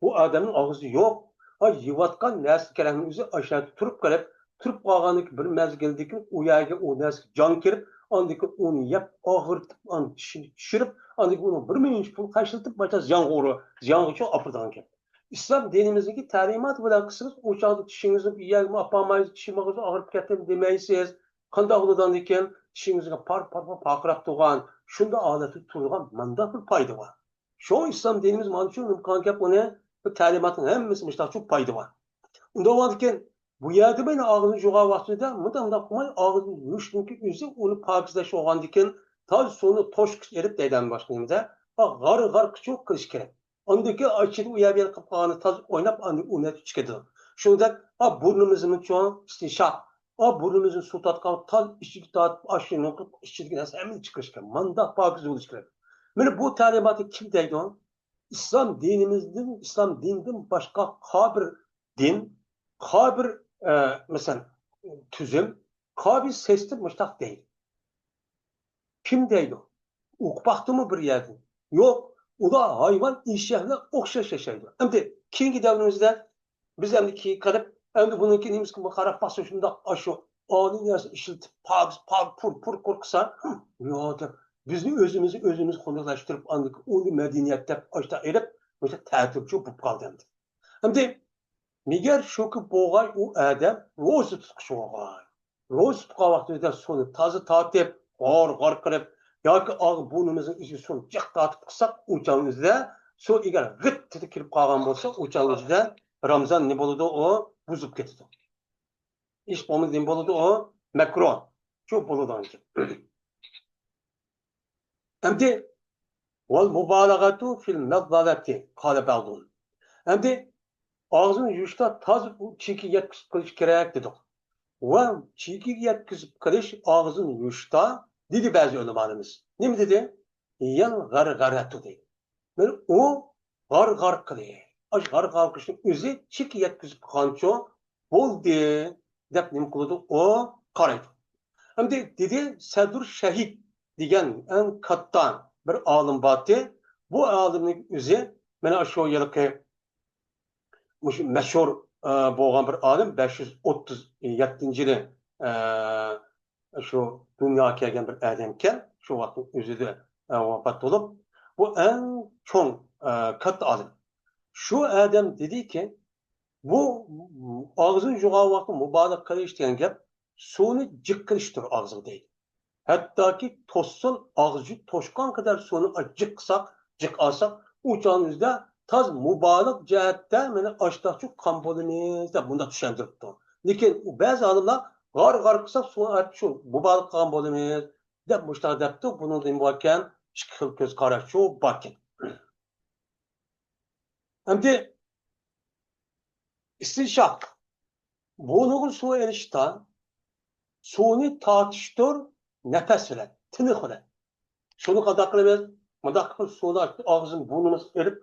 بۇ ئادەمنىڭ ئاغزى يوق. ئا، يەۋاتقان نەرسە كېرەكنىڭ ئۆزى ئاشۇ يەردە تۇرۇپ قېلىپ، تۇرۇپ قالغاندىن كېيىن بىر مەزگىلدىن كېيىن ئۇ يەرگە ئۇ نەرسىگە جان كىرىپ، ئاندىن كېيىن ئۇنى يەپ ئاغرىتىپ، ئاندىن چىشىنى چۈشۈرۈپ، ئاندىن كېيىن ئۇنىڭ بىر مىليون پۇل خەجلىتىپ، باشتا زىيانغا ئۇرۇ-، زىيانغىچۇ ئاپىرىدىغان گەپ. ئىسلام دىنىمىزدىكى تەلىمات بىلەن قىلسىڭىز، ئۇ چاغدا چىشىڭىزنى بىر يەرگىمۇ ئاپارمايسىز، چىشىڭىز ئاغرىپ كەتتىمۇ دېمەيسىز. قانداق بولىدۇ ئاندىن كېيىن؟ چىشىڭىزگە پار-پار-پار پارقىراپ تۇرغان، شۇنداق ھالەتتە تۇرىدىغان مانداق بىر پايدا بار. شۇڭا ئىسلام دىنىمىز مانا شۇ نېمە قىلغان گەپ، ئۇنى بۇ تەلىماتنىڭ ھەممىسى مۇشۇنداق چوڭ پايدا بار. ئۇنداق بولغاندىكىن، بۇ يەردە مانا ئاغزىنى يۇغان ۋاقتىدا مۇنداق، مۇنداق قىلماي، ئاغزىنى يۇيۇشنىڭكى ئۆزى ئۇنى پاكىزلەش بولغاندىكىن، تازا سۇنى توشقۇچ ئېلىپ دەيدۇ باشقا نېمىدە، غار-غار قىچۇ قىلىش كېرەك. ئاندىكى ئىچىدە ئۇ يەر بۇ يەر قىلىپ قالغاننى تازا ئويناپ، ئاندىن ئۇ نەرسە چىقىدۇ. شۇنىڭدەك، ئا، بۇرنىمىزنى چوڭ ئىستىنشاق، ئا، بۇرنىمىزنى سۇ تارتقان تاز ئىچىگە تارتىپ، ئاشۇنى قىلىپ، ئىچىدىكى نەرسە ھەممىنى چىقىرىش كېرەك. مانداق پاكىز بولۇش كېرەك. مانا بۇ تەلىماتنى كىم دەيدۇ؟ ئىسلام دىنىمىزدىن، ئىسلام دىنىدىن باشقا قا بىر دىن، قا بىر، ئە، مەسىلەن، تۈزۈم، قا بىر سىستېم مۇشۇنداق دەيدۇ. كىم دەيدۇ؟ ئۇقۇپ باقتىمۇ بىر يەردىن؟ يوق. ئۇلار ھايۋان، ئېشەكلەر ئوخشاش ياشايدۇ. ئەمدى كېيىنكى دەۋرىمىزدە بىز ئەمدى كېيىن قىلىپ، ئەمدى بۇنىڭكى نېمىسىگە قاراپ باقسا، شۇنداق ئاشۇ ئالىي نەرسە ئىشلىتىپ، پاكىز، پاك، پۇر، پۇر، پۇر قىلسا، يا دەپ، بىزنى ئۆزىمىزنى ئۆزىمىز خۇنۈكلەشتۈرۈپ، ئاندىن كېيىن ئۇنى مەدەنىيەت دەپ ئاشتا ئېلىپ، مۇشۇ تەتۈرچۇ بولۇپ قالدى ئەمدى. ئەمدى مېگەر شۇكى بولغاي ئۇ ئادەم روزا تۇتقۇچى بولغاي. روزا تۇتقان ۋاقتىدا سۇنى تازا تارتىپ، غار-غار قىلىپ، ياكى ئاغ بۇرنىمىزنىڭ ئىچىگە سۇنى جىق تارتىپ قىلساق، ئۇ چاغنىڭ ئۆزىدە سۇ ئەگەر غىت تېتى كىرىپ قالغان بولسا، ئۇ چاغنىڭ ئۆزىدە رامزان نېمە بولىدۇ؟ ئۇ بۇزۇپ كېتىدۇ. ئىش بولمىدى، نېمە بولىدۇ؟ ئۇ مەكرۇھ. شۇ بولىدىغان گەپ. ئەمدى، ۋەل مۇبالىغەتۇ فىل مەزمەزەتى قالە بەزۇھۇم. ئەمدى، ئاغزىنى يۇيۇشتا تازا چېكىگە يەتكۈزۈپ قىلىش كېرەك دېدۇق. ۋە چېكىگە يەتكۈزۈپ قىلىش ئاغزىنى يۇيۇشتا دېدى بەزى ئۆلىمالىرىمىز. نېمە دېدى؟ يەل غەرغەرەتۇ دەيدۇ. مانا ئۇ غار-غار قىلىش. ئاشۇ غار-غار قىلىشنىڭ ئۆزى چېكى يەتكۈزۈپ قالغانچۇ بولدى دەپ نېمە قىلىدۇ؟ ئۇ قارايدۇ. ئەمدى دېدى سەدۇر شەھىد دېگەن ئەڭ كاتتا بىر ئالىم بارتى. بۇ ئالىمنىڭ ئۆزى مانا شۇ ھېلىقى مۇشۇ مەشھۇر، ئە، بولغان بىر ئالىم، بەش يۈز ئوتتۇز يەتتىنچى يىلى، ئە، شۇ دۇنياغا كەلگەن بىر ئادەمكەن، شۇ ۋاقىتنىڭ ئۆزىدە، ئە، ۋاپات بولۇپ، بۇ ئەڭ چوڭ، ئە، كاتتا ئالىم. شۇ ئادەم دېدىكى، بۇ ئاغزىنى يۇغان ۋاقتى مۇبالىغە قىلىش دېگەن گەپ سۇنى جىق قىلىشتۇر ئاغزىغا دەيدۇ. ھەتتاكى توشسۇن، ئاغزى توشقان قەدەر سۇنى جىق قىلساق، جىق ئالساق، ئۇ چاغنىڭ ئۆزىدە تاز مۇبالىغە جەھەتتە مانا ئاشتاقچۇ قىلغان بولىمىز دەپ مۇنداق چۈشەندۈرۈپتۇ. لېكىن ئۇ بەزى ئالىملار غار-غار قىلساق سۇ ئارتۇق شۇ مۇبالىغە قىلغان بولىمىز دەپ مۇشۇنداق دەپتۇ. بۇنىڭدا نېمە باركەن؟ ئىككى خىل كۆز قاراشچۇ باركەن. ئەمدى ئىستىنشاق. بۇرنىغا سۇ ئېلىشتا سۇنى تارتىشتۇر نەپەس بىلەن، تىنىق بىلەن. سۇنى قانداق قىلىمىز؟ مۇنداق قىلىپ سۇنى ئاغزىمىز، بۇرنىمىزغا ئېلىپ،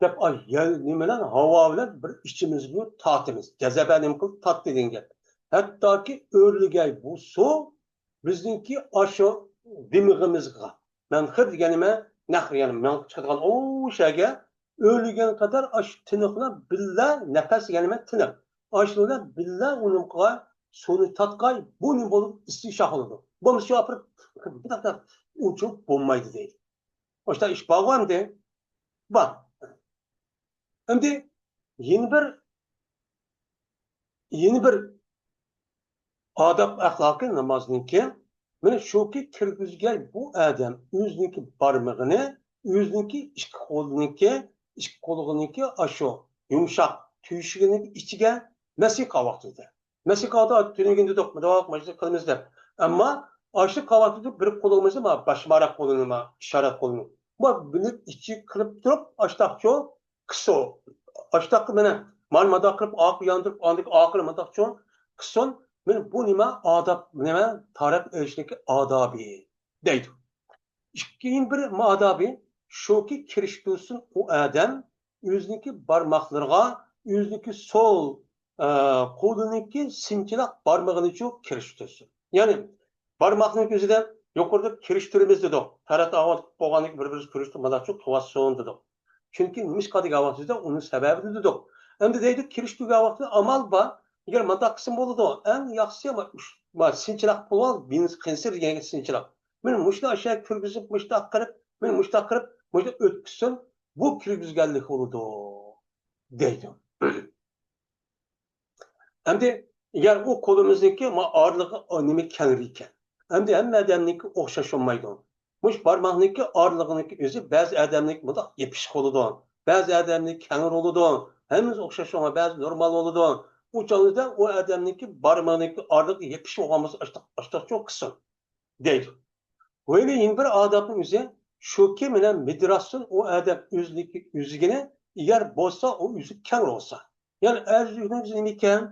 دەپ، ئاي، يەل، نېمە بىلەن؟ ھاۋا بىلەن بىر ئىچىمىزگە تارتىمىز. جەزەبە نېمە قىلىپ تارتتى دېگەن گەپ. ھەتتاكى ئۆرلىگەي بۇ سۇ بىزنىڭكى ئاشۇ دىمىغىمىزغا، مەنخىر دېگەن نېمە؟ نەخ، يەنى مېڭىپ چىقىدىغان ئۇ شەگە ئۆرلىگەن قەدەر ئاشۇ تىنىق بىلەن بىللە نەپەس دېگەن نېمە؟ تىنىق. ئاشۇ بىلەن بىللە ئۇنىڭغا سۇنى تارتقاي، بۇ نېمە بولۇپ ئىستىنشاق بولىدۇ. بولمىسا شۇ ئاپىرىپ ئۇچۇرۇپ بولمايدۇ دەيدۇ. ئاشۇنداق ئىش بارغۇ ئەمدى؟ بار. ئەمدى يەنە بىر، يەنە بىر ئاداب ئەخلاقى نامازنىڭكى، مانا شۇكى كىرگۈزگەن بۇ ئادەم ئۆزىنىڭكى بارمىقىنى، ئۆزىنىڭكى ئىككى قولىنىڭكى، ئىككى قولىنىڭكى ئاشۇ يۇمشاق تۆشۈكىنىڭ ئىچىگە مەسىقا ۋاقتىدا. مەسىقادا تۈنۈگۈن دېدۇق، مۇداۋاق مەجلىس قىلىمىز دەپ. ئەمما ئاشۇ قاۋاقتىدا بىر قولىمىزنى ما باشمارەق قولىنى، ما ئىشارەت قولىنى، ما بىلىپ ئىچى قىلىپ تۇرۇپ، ئاشتاقچۇ قىسو. ئاشتاققا مانا، مانا مۇنداق قىلىپ، ئاقى ياندۇرۇپ، ئاندىكى ئاقىنى مۇنداق چوڭ قىسۇن. مانا بۇ نېمە؟ ئاداب، نېمە؟ تارەت ئېلىشنىڭكى ئادابى دەيدۇ. كېيىن بىر ئادابى شۇكى، كىرىشتۈرسۇن ئۇ ئادەم ئۆزىنىڭكى بارماقلىرىغا، ئۆزىنىڭكى سول، ئە، قولىنىڭكى سىنچىلاق بارمىقىنىچۇ كىرىشتۈرسۇن. يەنى بارماقنىڭ ئۆزىدە يۇقىرىدا كىرىشتۈرىمىز دېدۇق. تەرەت ئاۋات بولغاندىن كېيىن بىر-بىرسى كىرىشتۈرۈپ مۇنداقچۇ قىلىۋاتسۇن دېدۇق. چۈنكى نېمىشقا دېگەن ۋاقتىدا ئۇنىڭ سەۋەبىنى دېدۇق. ئەمدى دەيدۇ، كىرىشتۈرگەن ۋاقتىدا ئامال بار. ئەگەر مۇنداق قىلسىمۇ بولىدۇ. ئەڭ ياخشىسى ما، ما سىنچىلاق بولۇۋال، بىنىز قېنسىر دېگەن سىنچىلاق. مانا مۇشۇنى ئاشۇ يەرگە كىرگۈزۈپ، مۇشۇنداق قىلىپ، مانا مۇشۇنداق قىلىپ، مۇشۇنداق ئۆتكۈزسۇن، بۇ كىرگۈزگەنلىك بولىدۇ دەيدۇ. ئەمدى ئەگەر ئۇ قولىمىزنىڭكى ما ئارىلىقى نېمە كەڭرى ئىكەن. ئەمدى ھەممە ئادەمنىڭكى ئوخشاش بولمايدۇ. مۇشۇ بارماقنىڭكى ئارىلىقىنىڭكى ئۆزى بەزى ئادەمنىڭكى مۇنداق يېپىشىق بولىدۇ. بەزى ئادەمنىڭكى كەڭرى بولىدۇ. ھەممىسى ئوخشاش بولماي، بەزى نورمال بولىدۇ. ئۇ چاغدا ئۇ ئادەمنىڭكى بارمىقىنىڭكى ئارىلىقى يېپىشىق بولغان بولسا ئاشتاق، ئاشتاقچۇ قىلسۇن دەيدۇ. ۋە يەنە بىر ئادابنىڭ ئۆزى شۇكى، مانا مىدىراسۇن ئۇ ئادەم ئۆزىنىڭكى ئۆزىگىنى، ئەگەر بولسا ئۇ ئۆزى كەڭرى بولسا. يەنى ئەرزۇنىڭ ئۆزى نېمە ئىكەن؟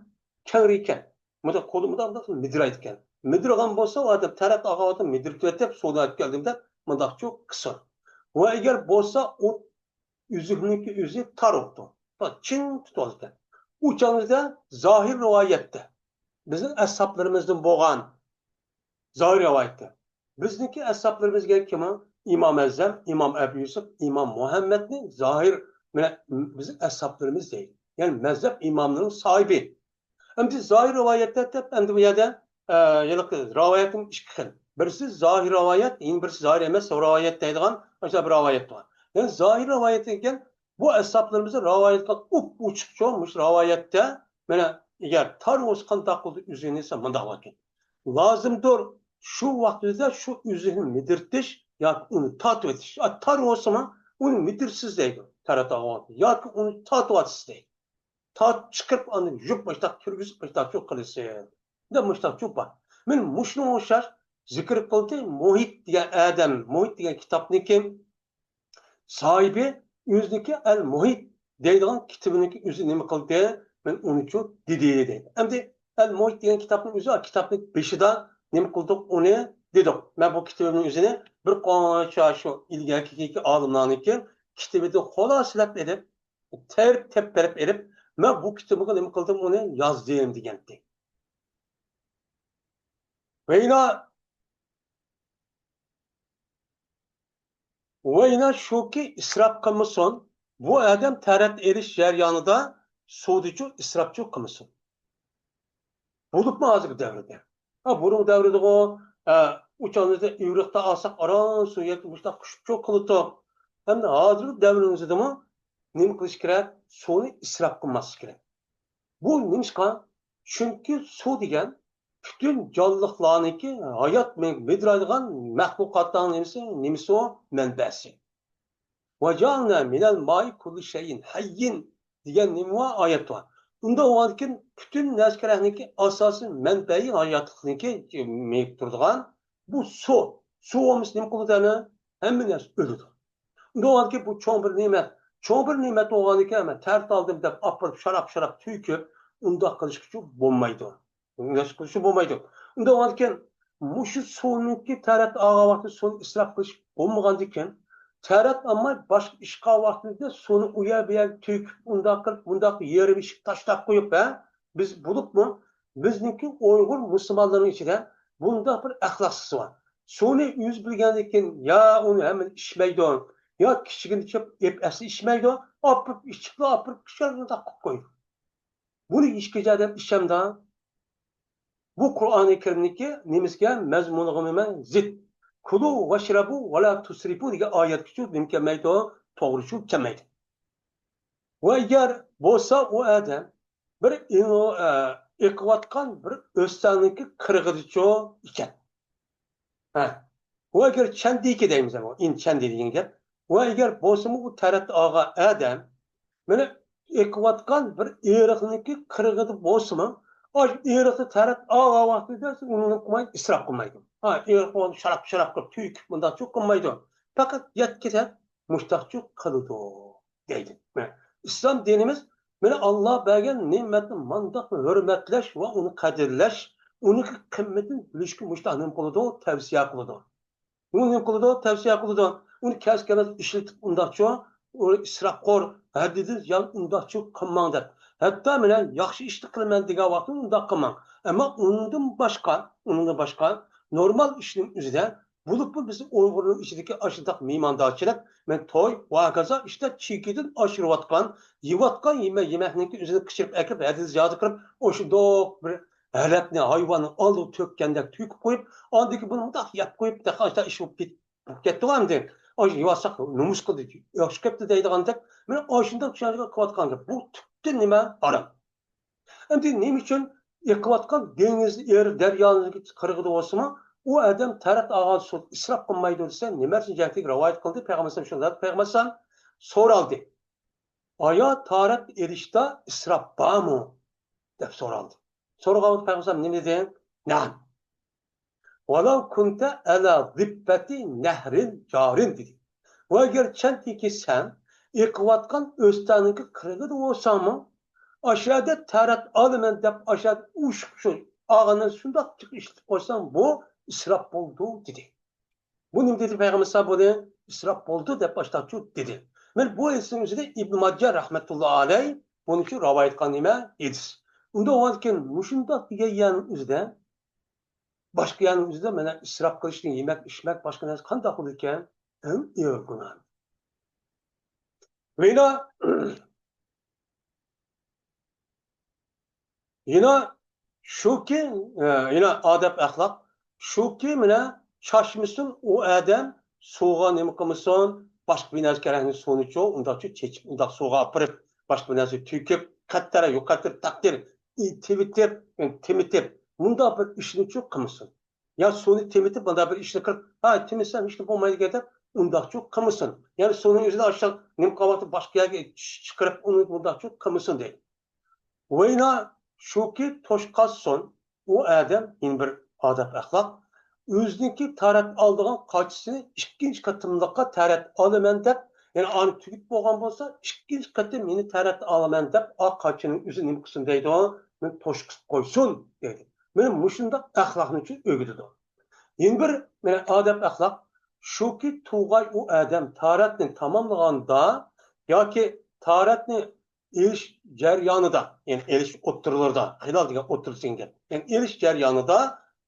كەڭرى ئىكەن. مۇنداق قولى مۇنداق، مۇنداق مىدىرايدىكەن. مىدىرىغان بولسا ئۇ ئادەم تەرەت ئاغاۋاتىپ مىدىرىپ كېتىپ سودا ئەپ كەلدىم دەپ مۇنداقچۇ قىسىر. ۋە ئەگەر بولسا ئۇ ئۈزۈكنىڭكى ئۆزى تار بوپتۇ. چىڭ تۇتۇۋالىدىكەن. ئۇ چاغدا زاھىر رىۋايەتتە بىزنىڭ ئەسھابلىرىمىزدىن بولغان زاھىر رىۋايەتتە. بىزنىڭكى ئەسھابلىرىمىز دېگەن كىم ئۇ؟ ئىمام ئەزەم، ئىمام ئەبۇ يۈسۈپ، ئىمام مۇھەممەدنى زاھىر، مانا، بىزنىڭ ئەسھابلىرىمىز دەيدۇ. يەنى مەزھەپ ئىماملىرىنىڭ ساھىبى. ئەمدى زاھىر رىۋايەتتە دەپ، ئەمدى بۇ يەردە ئە، ھېلىقى رىۋايەتمۇ ئىككى خىل. بىرسى زاھىر رىۋايەت، يەنە بىرسى زاھىر ئەمەس رىۋايەت دەيدىغان ئاشۇنداق بىر رىۋايەت بار. يەنى زاھىر رىۋايەت دېگەن بۇ ئەسھابلىرىمىزنىڭ رىۋايەت قىلغان ئۇپ ئوچۇقچۇ مۇشۇ رىۋايەتتە، مانا، ئەگەر تار بولسا قانداق قىلىدۇ ئۈزۈكنى دېسە مۇنداق بولىدىكەن. لازىمدۇر شۇ ۋاقتىدا شۇ ئۈزۈكنى مىدىرتىش ياكى ئۇنى تارتىۋېتىش. ئا، تار بولسىمۇ ئۇنى مىدىرسىز دەيدۇ، تاراتاغان ياكى ئۇنى تارتىۋاتىسىز دەيدۇ. تارتىپ چىقىرىپ ئاندىن يۇيۇپ مۇشتاق كىرگۈزۈپ مۇشتاق چۇ قىلىسىز. دەپ مۇشتاق چۇ بار. مانا مۇشۇنىڭغا ئوخشاش زىكىر قىلدى مۇھىت دېگەن ئادەم، مۇھىت دېگەن كىتابنىڭكى ساھىبى ئۆزىنىڭكى ئەل مۇھىت دەيدىغان كىتابىنىڭكى ئۆزى نېمە قىلدى؟ مەن ئۇنىچۇ دېدى دەيدۇ. ئەمدى ئەل مۇھىت دېگەن كىتابنىڭ ئۆزى، كىتابنىڭ بېشىدا نېمە قىلدۇق ئۇنى دېدۇق. مەن بۇ كىتابىمنىڭ ئۆزىنى بىر قانچە شۇ ئىلگەركى ئالىملارنىڭكى كىتابىدىن خۇلاسىلەپ ئېلىپ، تەرىپ تېپىپ بېرىپ ئېلىپ، مەن بۇ كىتابىمغا نېمە قىلدىم، ئۇنى يازدىم دېگەنتى. ۋەينا، ۋەينا شۇكى ئىسراپ قىلمىسۇن، بۇ ئادەم تەرەت ئېلىش جەريانىدا سۇدىچۇ ئىسراپچۇ قىلمىسۇن. بولۇپمۇ ھازىرقى دەۋردە. ھە، بۇرۇنقى دەۋردىغۇ، ھە، ئۇ چاغدا ئىۋرىقتا ئالساق ئاران سۇ ياكى مۇشۇنداق قۇشۇپچۇ قىلىدۇ. ئەمدى ھازىرقى دەۋرىمىزدىمۇ نېمە قىلىش كېرەك؟ سۇنى ئىسراپ قىلماسلىق كېرەك. بۇ نېمىشقا؟ چۈنكى سۇ دېگەن پۈتۈن جانلىقلارنىڭكى ھايات مە-، مىدىرايدىغان مەخلۇقاتلارنىڭ نېمىسى، نېمىسى ئۇ؟ مەنبەسى. «وجعلنا من الماء كل شيء حي» دېگەن نېمە بار؟ ئايەت بار. ئۇنداق بولغاندىكىن پۈتۈن نەرسىلەرنىڭكى ئاساسىي مەنبەي ھاياتلىقنىڭكى مېيىپ تۇرىدىغان بۇ سۇ. سۇ بولمىسا نېمە قىلىدۇ ئەنە؟ ھەممە نەرسە ئۆلىدۇ. ئۇنداق بولغاندىكىن بۇ چوڭ بىر نېمەت. چوڭ بىر نېمەت بولغاندىكىن ھەممە تەرەت ئالدىم دەپ ئاپىرىپ شاراپ-شاراپ تۆكۈپ ئۇنداق قىلىشقىچۇ بولمايدۇ. ئۇنداق قىلىشقا بولمايدۇ. ئۇنداق بولغاندىكىن مۇشۇ سۇنىڭكى تەرەت ئالغان ۋاقتىدا سۇنى ئىسراپ قىلىش بولمىغاندىكىن، تەرەت ئالماي باشقا ئىش قىلغان ۋاقتىمىزدا سۇنى ئۇ يەر بۇ يەرگە تۆكۈپ، ئۇنداق قىلىپ، بۇنداق يېرىم ئىشىك تاشلاپ قويۇپ، ھە، بىز بولۇپمۇ بىزنىڭكى ئۇيغۇر مۇسۇلمانلىرىنىڭ ئىچىدە بۇنداق بىر ئەخلاقسىز بار. سۇنى ئۆزى بىلگەندىن كېيىن يا ئۇنى ھەممىنى ئىچمەيدۇ، يا كىچىكىنى چىقىپ ئېلىپ ئەسلى ئىچمەيدۇ، ئاپىرىپ ئىچىپلا ئاپىرىپ ئىچەر مۇنداق قىلىپ قويىدۇ. بۇنى ھېچقاچان ئادەم ئىچەمدا؟ بۇ قۇرئانى كەرىمنىڭكى نېمىسىگە، مەزمۇنىغا نېمە زىت. «كلوا واشربوا ولا تسرفوا» دېگەن ئايەتكىچۇ نېمە كەلمەيدۇ؟ توغرىچۇ كەلمەيدۇ. ۋە ئەگەر بولسا ئۇ ئادەم بىر ئېڭ-، ئە، ئېقىۋاتقان بىر ئۆستەڭنىڭكى قىرغىدىچۇ ئىكەن. ھە. ۋە ئەگەر چەندىكى دەيمىز، ئەمما ئىن چەندى دېگەن گەپ. ۋە ئەگەر بولسىمۇ ئۇ تەرەت ئالغان ئادەم، مانا ئېقىۋاتقان بىر ئېرىقنىڭكى قىرغىدا بولسىمۇ، ئاشۇ ئېرىقتا تەرەت ئالغان ۋاقتىدا ئۇنى قىلمايدۇ، ئىسراپ قىلمايدۇ. ھا، ئېرىق بولغان شاراپ-شاراپ قىلىپ، تۆكۈپ، مۇنداقچۇ قىلمايدۇ. پەقەت يەتكۈزەپ، مۇشتاقچۇ قىلىدۇ. دەيدۇ. مانا، ئىسلام دىنىمىز مانا ئاللا بەرگەن نېمەتنى مانداق ھۆرمەتلەش ۋە ئۇنى قەدىرلەش، ئۇنىڭ قىممىتىنى بىلىشكە مۇشۇنداق نېمە قىلىدۇ؟ تەۋسىيە قىلىدۇ. ئۇ نېمە قىلىدۇ؟ تەۋسىيە قىلىدۇ. ئۇنى كەس-كەلمەس ئىشلىتىپ ئۇنداقچۇ، ئۇ ئىسراپخور، ھەددىدىن زىيادە ئۇنداقچۇ قىلماڭ دەپ. ھەتتا مانا ياخشى ئىشنى قىلىمەن دېگەن ۋاقتىدا ئۇنداق قىلماڭ. ئەمما ئۇنىڭدىن باشقا، ئۇنىڭدىن باشقا نورمال ئىشنىڭ ئۆزىدە بولۇپمۇ بىز ئۇيغۇرنىڭ ئىچىدىكى ئاشۇنداق مېھماندارچىلىق، مەن توي ۋە ھاكازا ئىشتا چېكىدىن ئاشۇرۇۋاتقان، يەۋاتقان يېمە-، يېمەكنىڭكى ئۆزىنى قىچىرىپ ئەكىرىپ، ھەددىدىن زىيادە قىلىپ، ئاشۇنداق بىر ئەرەبنى ھايۋاننى ئالدىغا تۆككەندەك تۆكۈپ قويۇپ، ئاندىن كېيىن بۇنى مۇنداق يەپ قويۇپ، تېخى ئاشۇنداق ئىش بولۇپ كېتىپ كەتتىغۇ ئەمدى. ئاشۇ يېۋاتساق نومۇس قىلدى، ياخشى كەپتۇ دەيدىغاندەك، مانا ئاشۇنداق چۈشەنچىگە قىلىۋاتقان گەپ. بۇ تۈپتىن نېمە؟ ھارام. ئەمدى نېمە ئۈچۈن ئېقىۋاتقان دېڭىز، ئېرىق، دەريانىڭ قىرغىقىدا بولسىمۇ، ئۇ ئادەم تەرەت ئالغان سۇنى ئىسراپ قىلمايدۇ دېسە، نېمە ئۈچۈن جەھەتتىكى رىۋايەت قىلدى؟ پەيغەمبەر ئەلەيھىسسالام شۇنداق، پەيغەمبەر ئەلەيھىسسالام سورالدى. ئايا تارەت ئېلىشتا ئىسراپ بارمۇ؟ دەپ سورالدى. سورىغان پەيغەمبەر ئەلەيھىسسالام نېمە دېدى؟ نەئەم. «ولو كنت على ضفة نهر جار» دېدى. ۋە ئەگەر چەنتىكى سەن ئېقىۋاتقان ئۆستەڭنىڭكى قىرغىدا بولساڭمۇ، ئاشۇ يەردە تەرەت ئالىمەن دەپ ئاشۇ يەردە ئۇشۇپ شۇ ئاغىنى شۇنداق ئىشلىتىپ قويساڭ، بۇ ئىسراپ بولىدۇ، دېدى. بۇ نېمە دېدى پەيغەمبەر ئەلەيھىسسالام؟ بۇنى ئىسراپ بولىدۇ دەپ باشلاپچۇ دېدى. مەن بۇ ھەدىسنىڭ ئۆزىدە ئىبن ماجە رەھمەتۇللا ئەلەي بۇنى شۇ رىۋايەت قىلغان نېمە ھەدىس. ئۇنداق بولغاندىكىن مۇشۇنداق دېگەن يەرنىڭ ئۆزىدە باشقا يەرنىڭ ئۆزىدە مانا ئىسراپ قىلىشنى يېمەك، ئىچمەك، باشقا نەرسە قانداق بولىدىكەن؟ ئەڭ ئېغىر گۇناھ. ۋە يەنە، يەنە شۇكى، ئە، يەنە ئادەپ ئەخلاق، شۇكى، مانا، چاچمىسۇن ئۇ ئادەم، سۇغا نېمە قىلمىسۇن، باشقا بىر نەرسە كېرەكنى سۇنىچۇ، ئۇنداقچۇ چېچىپ، ئۇنداق سۇغا ئاپىرىپ، باشقا بىر نەرسە تۆكۈپ، قەتتەرە يوقاتتۇرۇپ، تەقدىر، تېۋىتىپ، تېمىتىپ، مۇنداق بىر ئىشنىچۇ قىلمىسۇن. يا سۇنى تېمىتىپ، مۇنداق بىر ئىشنى قىلىپ، ھە، تېمىتسەم ھېچنېمە بولمايدىكەن دەپ، ئۇنداقچۇ قىلمىسۇن. يەنى سۇنىڭ ئۆزىنى ئاشۇ نېمە قىلىۋاتىپ، باشقا يەرگە چىقىرىپ، ئۇنى مۇنداقچۇ قىلمىسۇن دەيدۇ. ۋەينا شۇكى، توشقاسسۇن، ئۇ ئادەم، يەنە بىر ئادەپ ئەخلاق، ئۆزىنىڭكى تارەت ئالىدىغان قاچىسىنى ئىككىنچى قېتىملىققا تارەت ئالىمەن دەپ، يەنى ئانى تۈگىتىپ بولغان بولسا، ئىككىنچى قېتىم يەنە تارەت ئالىمەن دەپ، ئا قاچىنى ئۆزى نېمە قىلسۇن دەيدۇ، مېنى توشقۇزۇپ قويسۇن دەيدۇ. مانا مۇشۇنداق ئەخلاقنى ئۆگىتىدۇ. يەنە بىر، مانا، ئادەپ ئەخلاق شۇكى، تۇغاي ئۇ ئادەم تارەتنى تاماملىغاندا ياكى تارەتنى ئېلىش جەريانىدا، يەنى ئېلىش ئوتتۇرىلىرىدا، خىلال دېگەن ئوتتۇرىسى دېگەن گەپ. يەنى ئېلىش جەريانىدا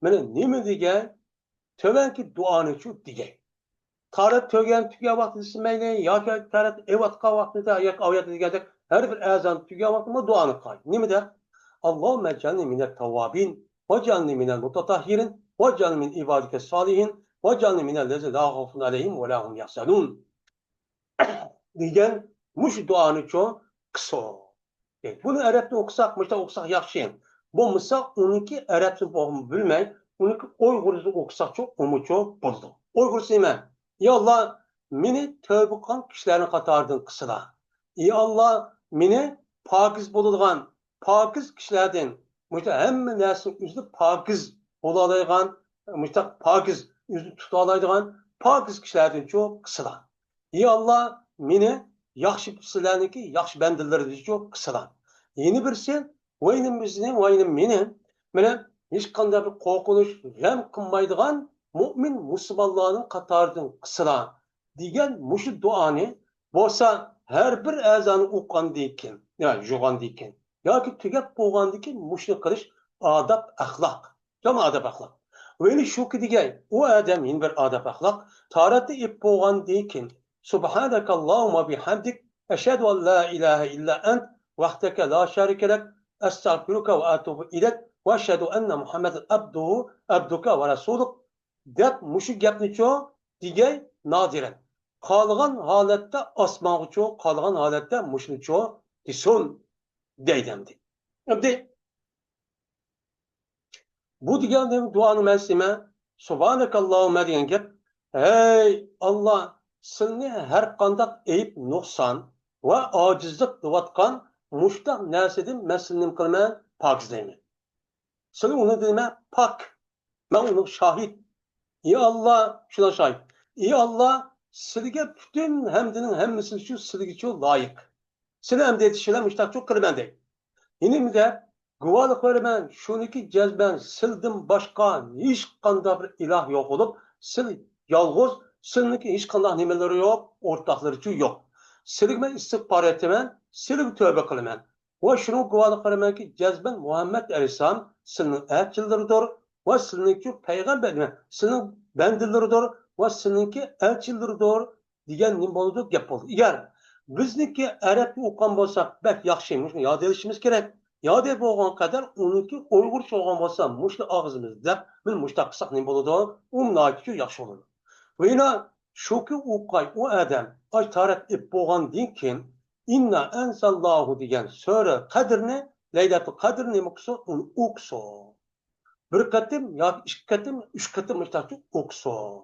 مانا نېمە دېگەي؟ تۆۋەنكى دۇئانىچۇ دېگەي. تارەت تۆگەن تۈگەن ۋاقتىدا دېسە مەيلى، ياكى تارەت ئېلىۋاتقان ۋاقتىدا ياكى ئاۋۇ يەردە دېگەندەك ھەر بىر ئەزانى تۈگەن ۋاقتىدا دۇئانى قىلاي. نېمە دەپ؟ اللهم اجعلني من التوابين، واجعلني من المتطهرين، واجعلني من عبادك الصالحين، واجعلني من الذين لا خوف عليهم ولا هم يحزنون. دېگەن مۇشۇ دۇئانىچۇ قىلسۇن. بۇنى ئەرەبتىن ئوقۇساق، مۇشۇنداق ئوقۇساق ياخشى. بولمىسا ئۇنىڭكى ئەرەبچە بولغىنىنى بىلمەي، ئۇنىڭكى ئۇيغۇرچىسىنى ئوقۇساقچۇ ئۇمۇچۇ بولىدۇ. ئۇيغۇرچىسى نېمە؟ يا ئاللا، مېنى تەۋبە قىلغان كىشىلەرنىڭ قاتارىدىن قىلسىلا. يا ئاللا، مېنى پاكىز بولىدىغان، پاكىز كىشىلەردىن، مۇشۇنداق ھەممە نەرسىنىڭ ئۆزىدە پاكىز بولالايدىغان، مۇشۇنداق پاكىز ئۆزىنى تۇتالايدىغان پاكىز كىشىلەردىنچۇ قىلسىلا. ئى ئاللا، مېنى ياخشى، سىلەرنىڭكى ياخشى بەندىلىرىدىنچۇ قىلسىلا. يەنە بىرسى، ۋاينىم بىزنى، ۋاينىم مېنى، مېنى ھېچقانداق بىر قورقۇنچ، غەم قىلمايدىغان مۇئمىن مۇسۇلمانلارنىڭ قاتارىدىن قىلسىلا، دېگەن مۇشۇ دۇئانى بولسا ھەر بىر ئەزانى ئوقۇغاندىن كېيىن، يا يۇغاندىن كېيىن ياكى تۈگەپ بولغاندىن كېيىن مۇشۇنى قىلىش ئادەپ ئەخلاق. جامائەت ئەخلاق. ۋەلى شۇكى دېگەي، ئۇ ئادەم يەنە بىر ئادەپ ئەخلاق. تارەتنى ئېلىپ بولغاندىن كېيىن، سۇبھانەكەللاھۇممە بىھەمدىك، ئەشھەدۇ ئەن لا ئىلاھە ئىللا ئەنت، ۋەھدەكە لا شەرىكە لەك، ئەستەغفىرۇكە ۋە ئەتۇبۇ ئىلەيك، ۋە ئەشھەدۇ ئەننە مۇھەممەدەن ئەبدۇھۇ، ئەبدۇكە ۋە رەسۇلۇك، دەپ مۇشۇ گەپنىچۇ دېگەي نادىرەن. قالغان ھالەتتە ئاسمانغىچۇ، قالغان ھالەتتە مۇشۇنىچۇ دېسۇن دەيدۇ ئەمدى. ئەمدى بۇ دېگەن دۇئانىڭ مەنىسى نېمە؟ سۇبھانەكەللاھۇممە دېگەن گەپ، ھەي ئاللا، سىلنى ھەر قانداق ئەيىب، نۇقسان ۋە ئاجىزلىق دەۋاتقان مۇشۇنداق نەرسىدىن مەن سىلنى نېمە قىلىمەن؟ پاكىزلەيمەن. سىلى ئۇنى دېمە پاك. مەن ئۇنىڭغا شاھىت. ئى ئاللا، شۇنىڭغا شاھىت. ئى ئاللا، سىلىگە پۈتۈن ھەمدىنىڭ ھەممىسى شۇ سىلىگىچۇ لايىق. سىلى ئەمدى دېيىشىلەر مۇشتاقچۇ قىلىمەن دەيدۇ. يەنە دەپ، گۇۋاھلىق بېرىمەن، شۇنىكى جەزمەن سىلدىن باشقا ھېچقانداق بىر ئىلاھ يوق بولۇپ، سىل يالغۇز، سىلنىڭكى ھېچقانداق نېمىلىرى يوق، ئورتاقلىرىچۇ يوق. سىلىگە مەن ئىستىغپار ئېيتىمەن، سىلىگە تۆبە قىلىمەن. ۋە شۇنىڭغا گۇۋاھلىق بېرىمەنكى، جەزمەن مۇھەممەد ئەلەيھىسسالام سىلىنىڭ ئەلچىلىرىدۇر ۋە سىلىنىڭكى پەيغەمبەر، سىلىنىڭ بەندىلىرىدۇر ۋە سىلىنىڭكى ئەلچىلىرىدۇر دېگەن نېمە بولىدۇ؟ گەپ بولدى. ئەگەر بىزنىڭكى ئەرەبچە ئوقۇغان بولساق بەك ياخشى، مۇشۇنى ياد ئېلىشىمىز كېرەك. ياد ئېلىپ بولغان قەدەر ئۇنىڭكى ئۇيغۇرچە بولغان بولسا مۇشۇنى ئاغزىمىزدا دەپ، مانا مۇشۇنداق قىلساق نېمە بولىدۇ؟ ئۇ ناھايىتى ياخشى بولىدۇ. ۋە يەنە شۇكى ئۇقاي ئۇ ئادەم ئاش تارەت ئېلىپ بولغاندىن كېيىن، ئىننا ئەنزەلناھۇ دېگەن سۈرە قەدىرنى، لەيلەتۇل قەدىرنى نېمە قىلسۇن؟ ئۇنى ئوقۇسۇن. بىر قېتىم ياكى ئىككى قېتىم، ئۈچ قېتىم مۇشتاقچە ئوقۇسۇن.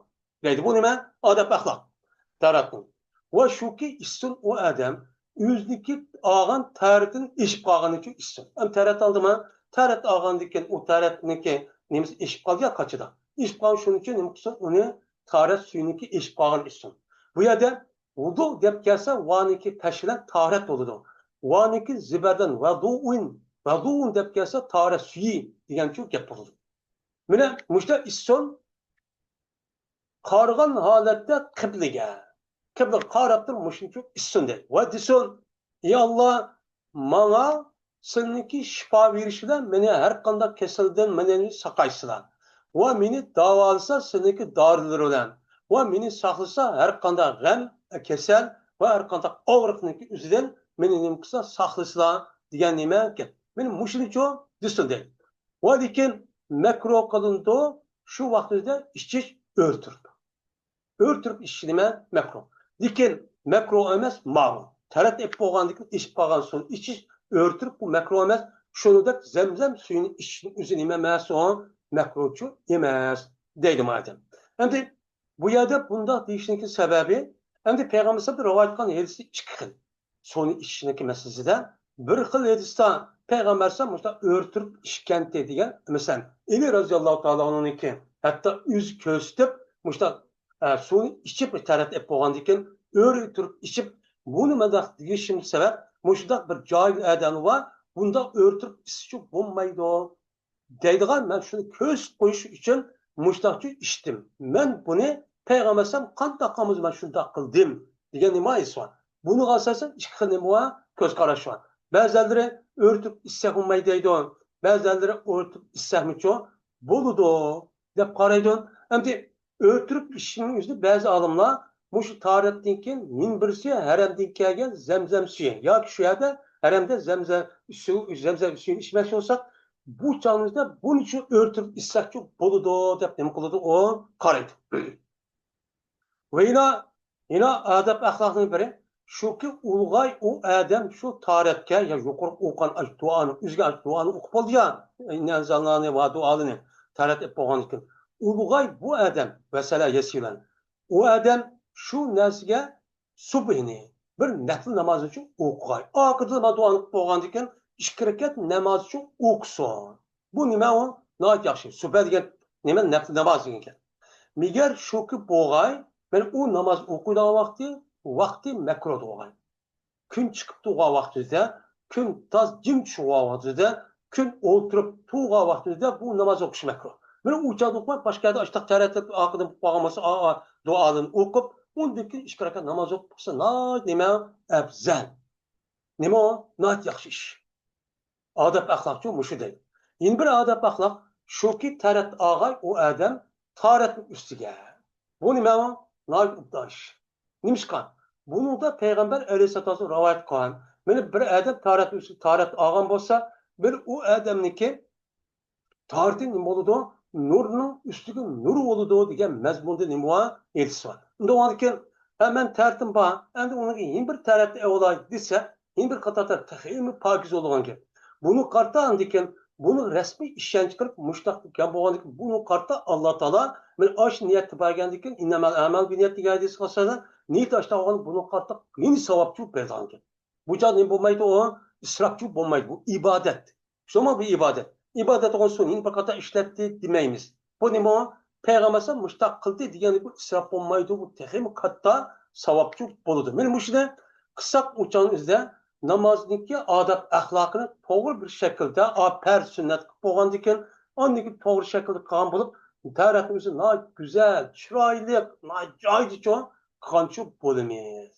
دەيدۇ. بۇ نېمە؟ ئادەپ ئەخلاق. تارەتنىڭ. ۋە شۇكى ئىچسۇن ئۇ ئادەم ئۆزىنىڭكى ئالغان تارەتنى ئېشىپ قالغىنى ئۈچۈن ئىچسۇن. ئەمدى تارەت ئالدىما؟ تارەت ئالغاندىن كېيىن ئۇ تارەتنىڭكى نېمىسى ئېشىپ قالدى يا قاچىدا. ئېشىپ قالغان شۇنىڭ ئۈچۈن نېمە قىلسۇن؟ ئۇنى تارەت سۈيىنىڭكى ئېشىپ قالغىنى ئىچسۇن. بۇ يەردە ۋۇدۇ دەپ كەلسە، ۋانىڭكى پەش بىلەن تارەت بولىدۇ. ۋانىڭكى زىبەردەن ۋەدۇئۇن، ۋەدۇئۇن دەپ كەلسە، تارەت سۈيى دېگەنچۇ گەپ بولىدۇ. مانا مۇشۇنداق ئىچسۇن، قارىغان ھالەتتە قىبلىگە، قىبلىگە قاراپ تۇرۇپ مۇشۇنچۇ ئىچسۇن دەيدۇ. ۋە دېسۇن، ئى ئاللا، ماڭا سېنىڭكى شىپا بېرىش بىلەن مېنى ھەر قانداق كېسەلدىن مېنى ساقايسىلا. ۋە مېنى داۋالىسا سېنىڭكى دارىلىرى بىلەن. ۋە مېنى ساقلىسا ھەر قانداق غەم، كېسەل ۋە ھەر قانداق ئاغرىقنىڭكى ئۆزىدىن مېنى نېمە قىلسا ساقلىسىلا دېگەن نېمە گەپ. مانا مۇشۇنىچۇ دېسۇن دەيدۇ. ۋە لېكىن مەكرۇ قىلىنىدۇ شۇ ۋاقتىدا ئىچىش ئۆلتۈرۈپ. ئۆلتۈرۈپ ئىچىش نېمە؟ مەكرۇ. لېكىن مەكرۇ ئەمەس، مەمنۇئ. تەرەت ئېلىپ بولغاندىن كېيىن ئېشىپ قالغان سۇنى ئىچىش ئۆلتۈرۈپ، بۇ مەكرۇ ئەمەس. شۇنىڭدەك زەمزەم سۈيىنى ئىچىشنىڭ ئۆزى نېمە ئەمەس، ئۇ مەكرۇچۇ ئەمەس، دەيدۇ مۇئەللىم. ئەمدى بۇ يەردە بۇنداق دېيىشنىڭكى سەۋەبى، ئەمدى پەيغەمبەر ئەلەيھىسسالام رىۋايەت قىلغان ھەدىسى ئىككى خىل. سۇنى ئىچىشنىڭكى مەسىلىسىدە بىر خىل ھەدىستە پەيغەمبەر ئەلەيھىسسالام مۇشۇنداق ئۆلتۈرۈپ ئىچكەنتى دېگەن، مەسىلەن، ئەلى رەزىياللاھۇ تائالا ئەنھۇنىڭكى ھەتتا ئۆزى كۆرسىتىپ، مۇشۇنداق، ئە، سۇنى ئىچىپ، تەرەت ئېلىپ بولغاندىن كېيىن ئۆلتۈرۈپ ئىچىپ، بۇنى مۇنداق دېيىشىم سەۋەب، مۇشۇنداق بىر جاھىل ئادەم بار، بۇنداق ئۆلتۈرۈپ ئىچسىچۇ بولمايدۇ. دەيدىغان، مەن شۇنى كۆرسىتىپ قويۇش ئۈچۈن مۇشۇنداقچە ئىچتىم. مەن بۇنى پەيغەمبەر ئەلەيھىسسالام قانداق قىلمىسا مەن شۇنداق قىلدىم دېگەن نېمە ھېس بار. بۇنىڭغا ئاساسەن ئىككى خىل نېمە بار؟ كۆز قاراش بار. بەزىلەرلىرى ئۆرتۈپ ئىچسەك بولمايدۇ دەيدۇ. بەزىلەرلىرى ئۆرتۈپ ئىچسەكمىچۇ بولىدۇ دەپ قارايدۇ. ئەمدى ئۆرتۈپ ئىچىشنىڭ ئۆزىدە بەزى ئالىملار مۇشۇ تاھارەتتىن كېيىن مىڭ بىرسى ھەرەمدىن كەلگەن زەمزەم سۈيى ياكى شۇ يەردە ھەرەمدە زەمزەم سۈيى، زەمزەم سۈيىنى ئىچمەكچى بولساق، بۇ چاغىمىزدا بۇنىچۇ ئۆرتۈپ ئىچسەكچۇ بولىدۇ دەپ نېمە قىلىدۇ؟ ئۇ قارايدۇ. ۋە يەنە، يەنە ئادەپ ئەخلاقنىڭ بىرى شۇكى، ئۇلغاي ئۇ ئادەم شۇ تارەتكە يا يۇقىرىقى ئوقۇغان ئاشۇ دۇئانى، ئۆزىگە ئاشۇ دۇئانى ئوقۇپ بولدى يا، ئىننە ئەنزەلنانى ۋە دۇئالىنى تارەت ئېلىپ بولغاندىن كېيىن، ئۇلغاي بۇ ئادەم، ۋەسەلە يەسىرەن، ئۇ ئادەم شۇ نەرسىگە سۇبھىنى، بىر نەپلى ناماز ئۈچۈن ئوقۇغاي. ئارقىدىن مانا دۇئانى قىلىپ بولغاندىن كېيىن ئىككى رەكەت ناماز ئۈچۈن ئوقۇسۇن. بۇ نېمە ئۇ؟ ناھايىتى ياخشى. سۇبھە دېگەن نېمە؟ نەپلى ناماز دېگەن گەپ. مېگەر شۇكى بولغاي، مانا ئۇ ناماز ئوقۇيدىغان ۋاقتى، ۋاقتى مەكرۇھ بولغاي. كۈن چىقىپ تۇرغان ۋاقتىدا، كۈن تاز جىم چۈشۈپ قالغان ۋاقتىدا، كۈن ئولتۇرۇپ تۇرغان ۋاقتىدا بۇ ناماز ئوقۇش مەكرۇھ. مانا ئۇ چاغدا ئوقۇماي، باشقا يەردە ئاشتاق تەرەتلىك ئارقىدىن قىلىپ قالغان بولسا، ئا، ئا، دۇئالىرىنى ئوقۇپ، ئۇندىن كېيىن ئىككى رەكەت ناماز ئوقۇپ قىلسا ناھايىتى نېمە؟ ئەپزەل. نېمە ئۇ؟ ناھايىتى ياخشى ئىش. ئادەپ ئەخلاقچۇ مۇشۇ دەيدۇ. يەنە بىر ئادەپ ئەخلاق شۇكى، تارەت ئالغاي ئۇ ئادەم تارەتنىڭ ئۈستىگە. بۇ نېمە ئۇ؟ ناھايىتى ئوبدان ئىش. نېمىشقا؟ بۇنىڭدا پەيغەمبەر ئەلەيھىسسالاتۇ ۋەسسالام رىۋايەت قىلغان. مانا بىر ئادەم تارەتنىڭ ئۈستىگە تارەت ئالغان بولسا، مانا ئۇ ئادەمنىڭكى تارىتى نېمە بولىدۇ؟ نۇرنىڭ ئۈستىگە نۇر بولىدۇ دېگەن مەزمۇندا نېمە بار؟ ھەدىس بار. ئۇنداق بولغاندىكىن، ھە، مەن تارىتىم بار، ئەمدى ئۇنىڭ يەنە بىر تارىتى ئەۋلاي دېسە، يەنە بىر قاتاردا تېخىمۇ پاكىز بولىدىغان گەپ. بۇنى قارىتا ئاندىكىن، بۇنى رەسمىي ئىشەنچ قىلىپ، مۇشۇنداق گەپ بولغاندىكىن، بۇنى قارىتا ئاللا تائالا، مەن ئاشۇ نىيەتتە بارگەندىكىن، ئىننەمەل ئەمال بىنىيەت دېگەن ھەدىسكە ئاساسەن، نىيەت ئاشۇنداق بولغان، بۇنى قارىتا يەنە ساۋابچۇ بېرىدىغان گەپ. بۇ چاغدا نېمە بولمايدۇ ئۇ؟ ئىسراپچۇ بولمايدۇ. بۇ ئىبادەت. شۇڭا بۇ ئىبادەت. ئىبادەت بولغان سۇنى يەنە بىر قاتار ئىشلەتتى دېمەيمىز. بۇ نېمە ئۇ؟ پەيغەمبەر ئەلەيھىسسالام مۇشۇنداق قىلدى دېگەندىكى ئىسراپ بولمايدۇ. بۇ تېخىمۇ كاتتا ساۋابچۇ بولىدۇ. مانا مۇشۇنى قىلساق، ئۇ چاغنىڭ ئۆزىدە نامازنىڭكى ئادەپ ئەخلاقىنى توغرا بىر شەكىلدە، ئا، پەرز سۈننەت قىلىپ بولغاندىكىن، ئاندىن كېيىن توغرا شەكىلدە قىلغان بولۇپ، تارەتنىڭ ئۆزى ناھايىتى گۈزەل، چىرايلىق، ناھايىتى جايىدىچۇ قىلغانچۇ بولىمىز.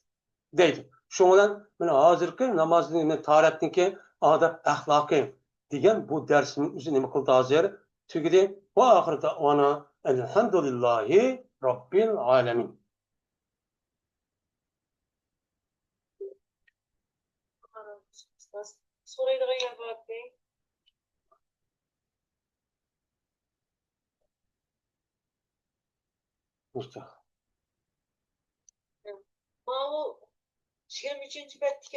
دەيدۇ. شۇنىڭ بىلەن مانا ھازىرقى نامازنىڭ، مانا تارەتنىڭكى ئادەپ ئەخلاقى دېگەن بۇ دەرسنىڭ ئۆزى نېمە قىلدى ھازىر؟ تۈگىدى. ۋە ئاخىر دەئۋانا ئەلھەمدۇلىللاھى رەببىل ئالەمىن. سورايدىغان يەر باركى. مۇستەھ. ماۋۇ يىگىرمە ئۈچىنچى بەتتىكى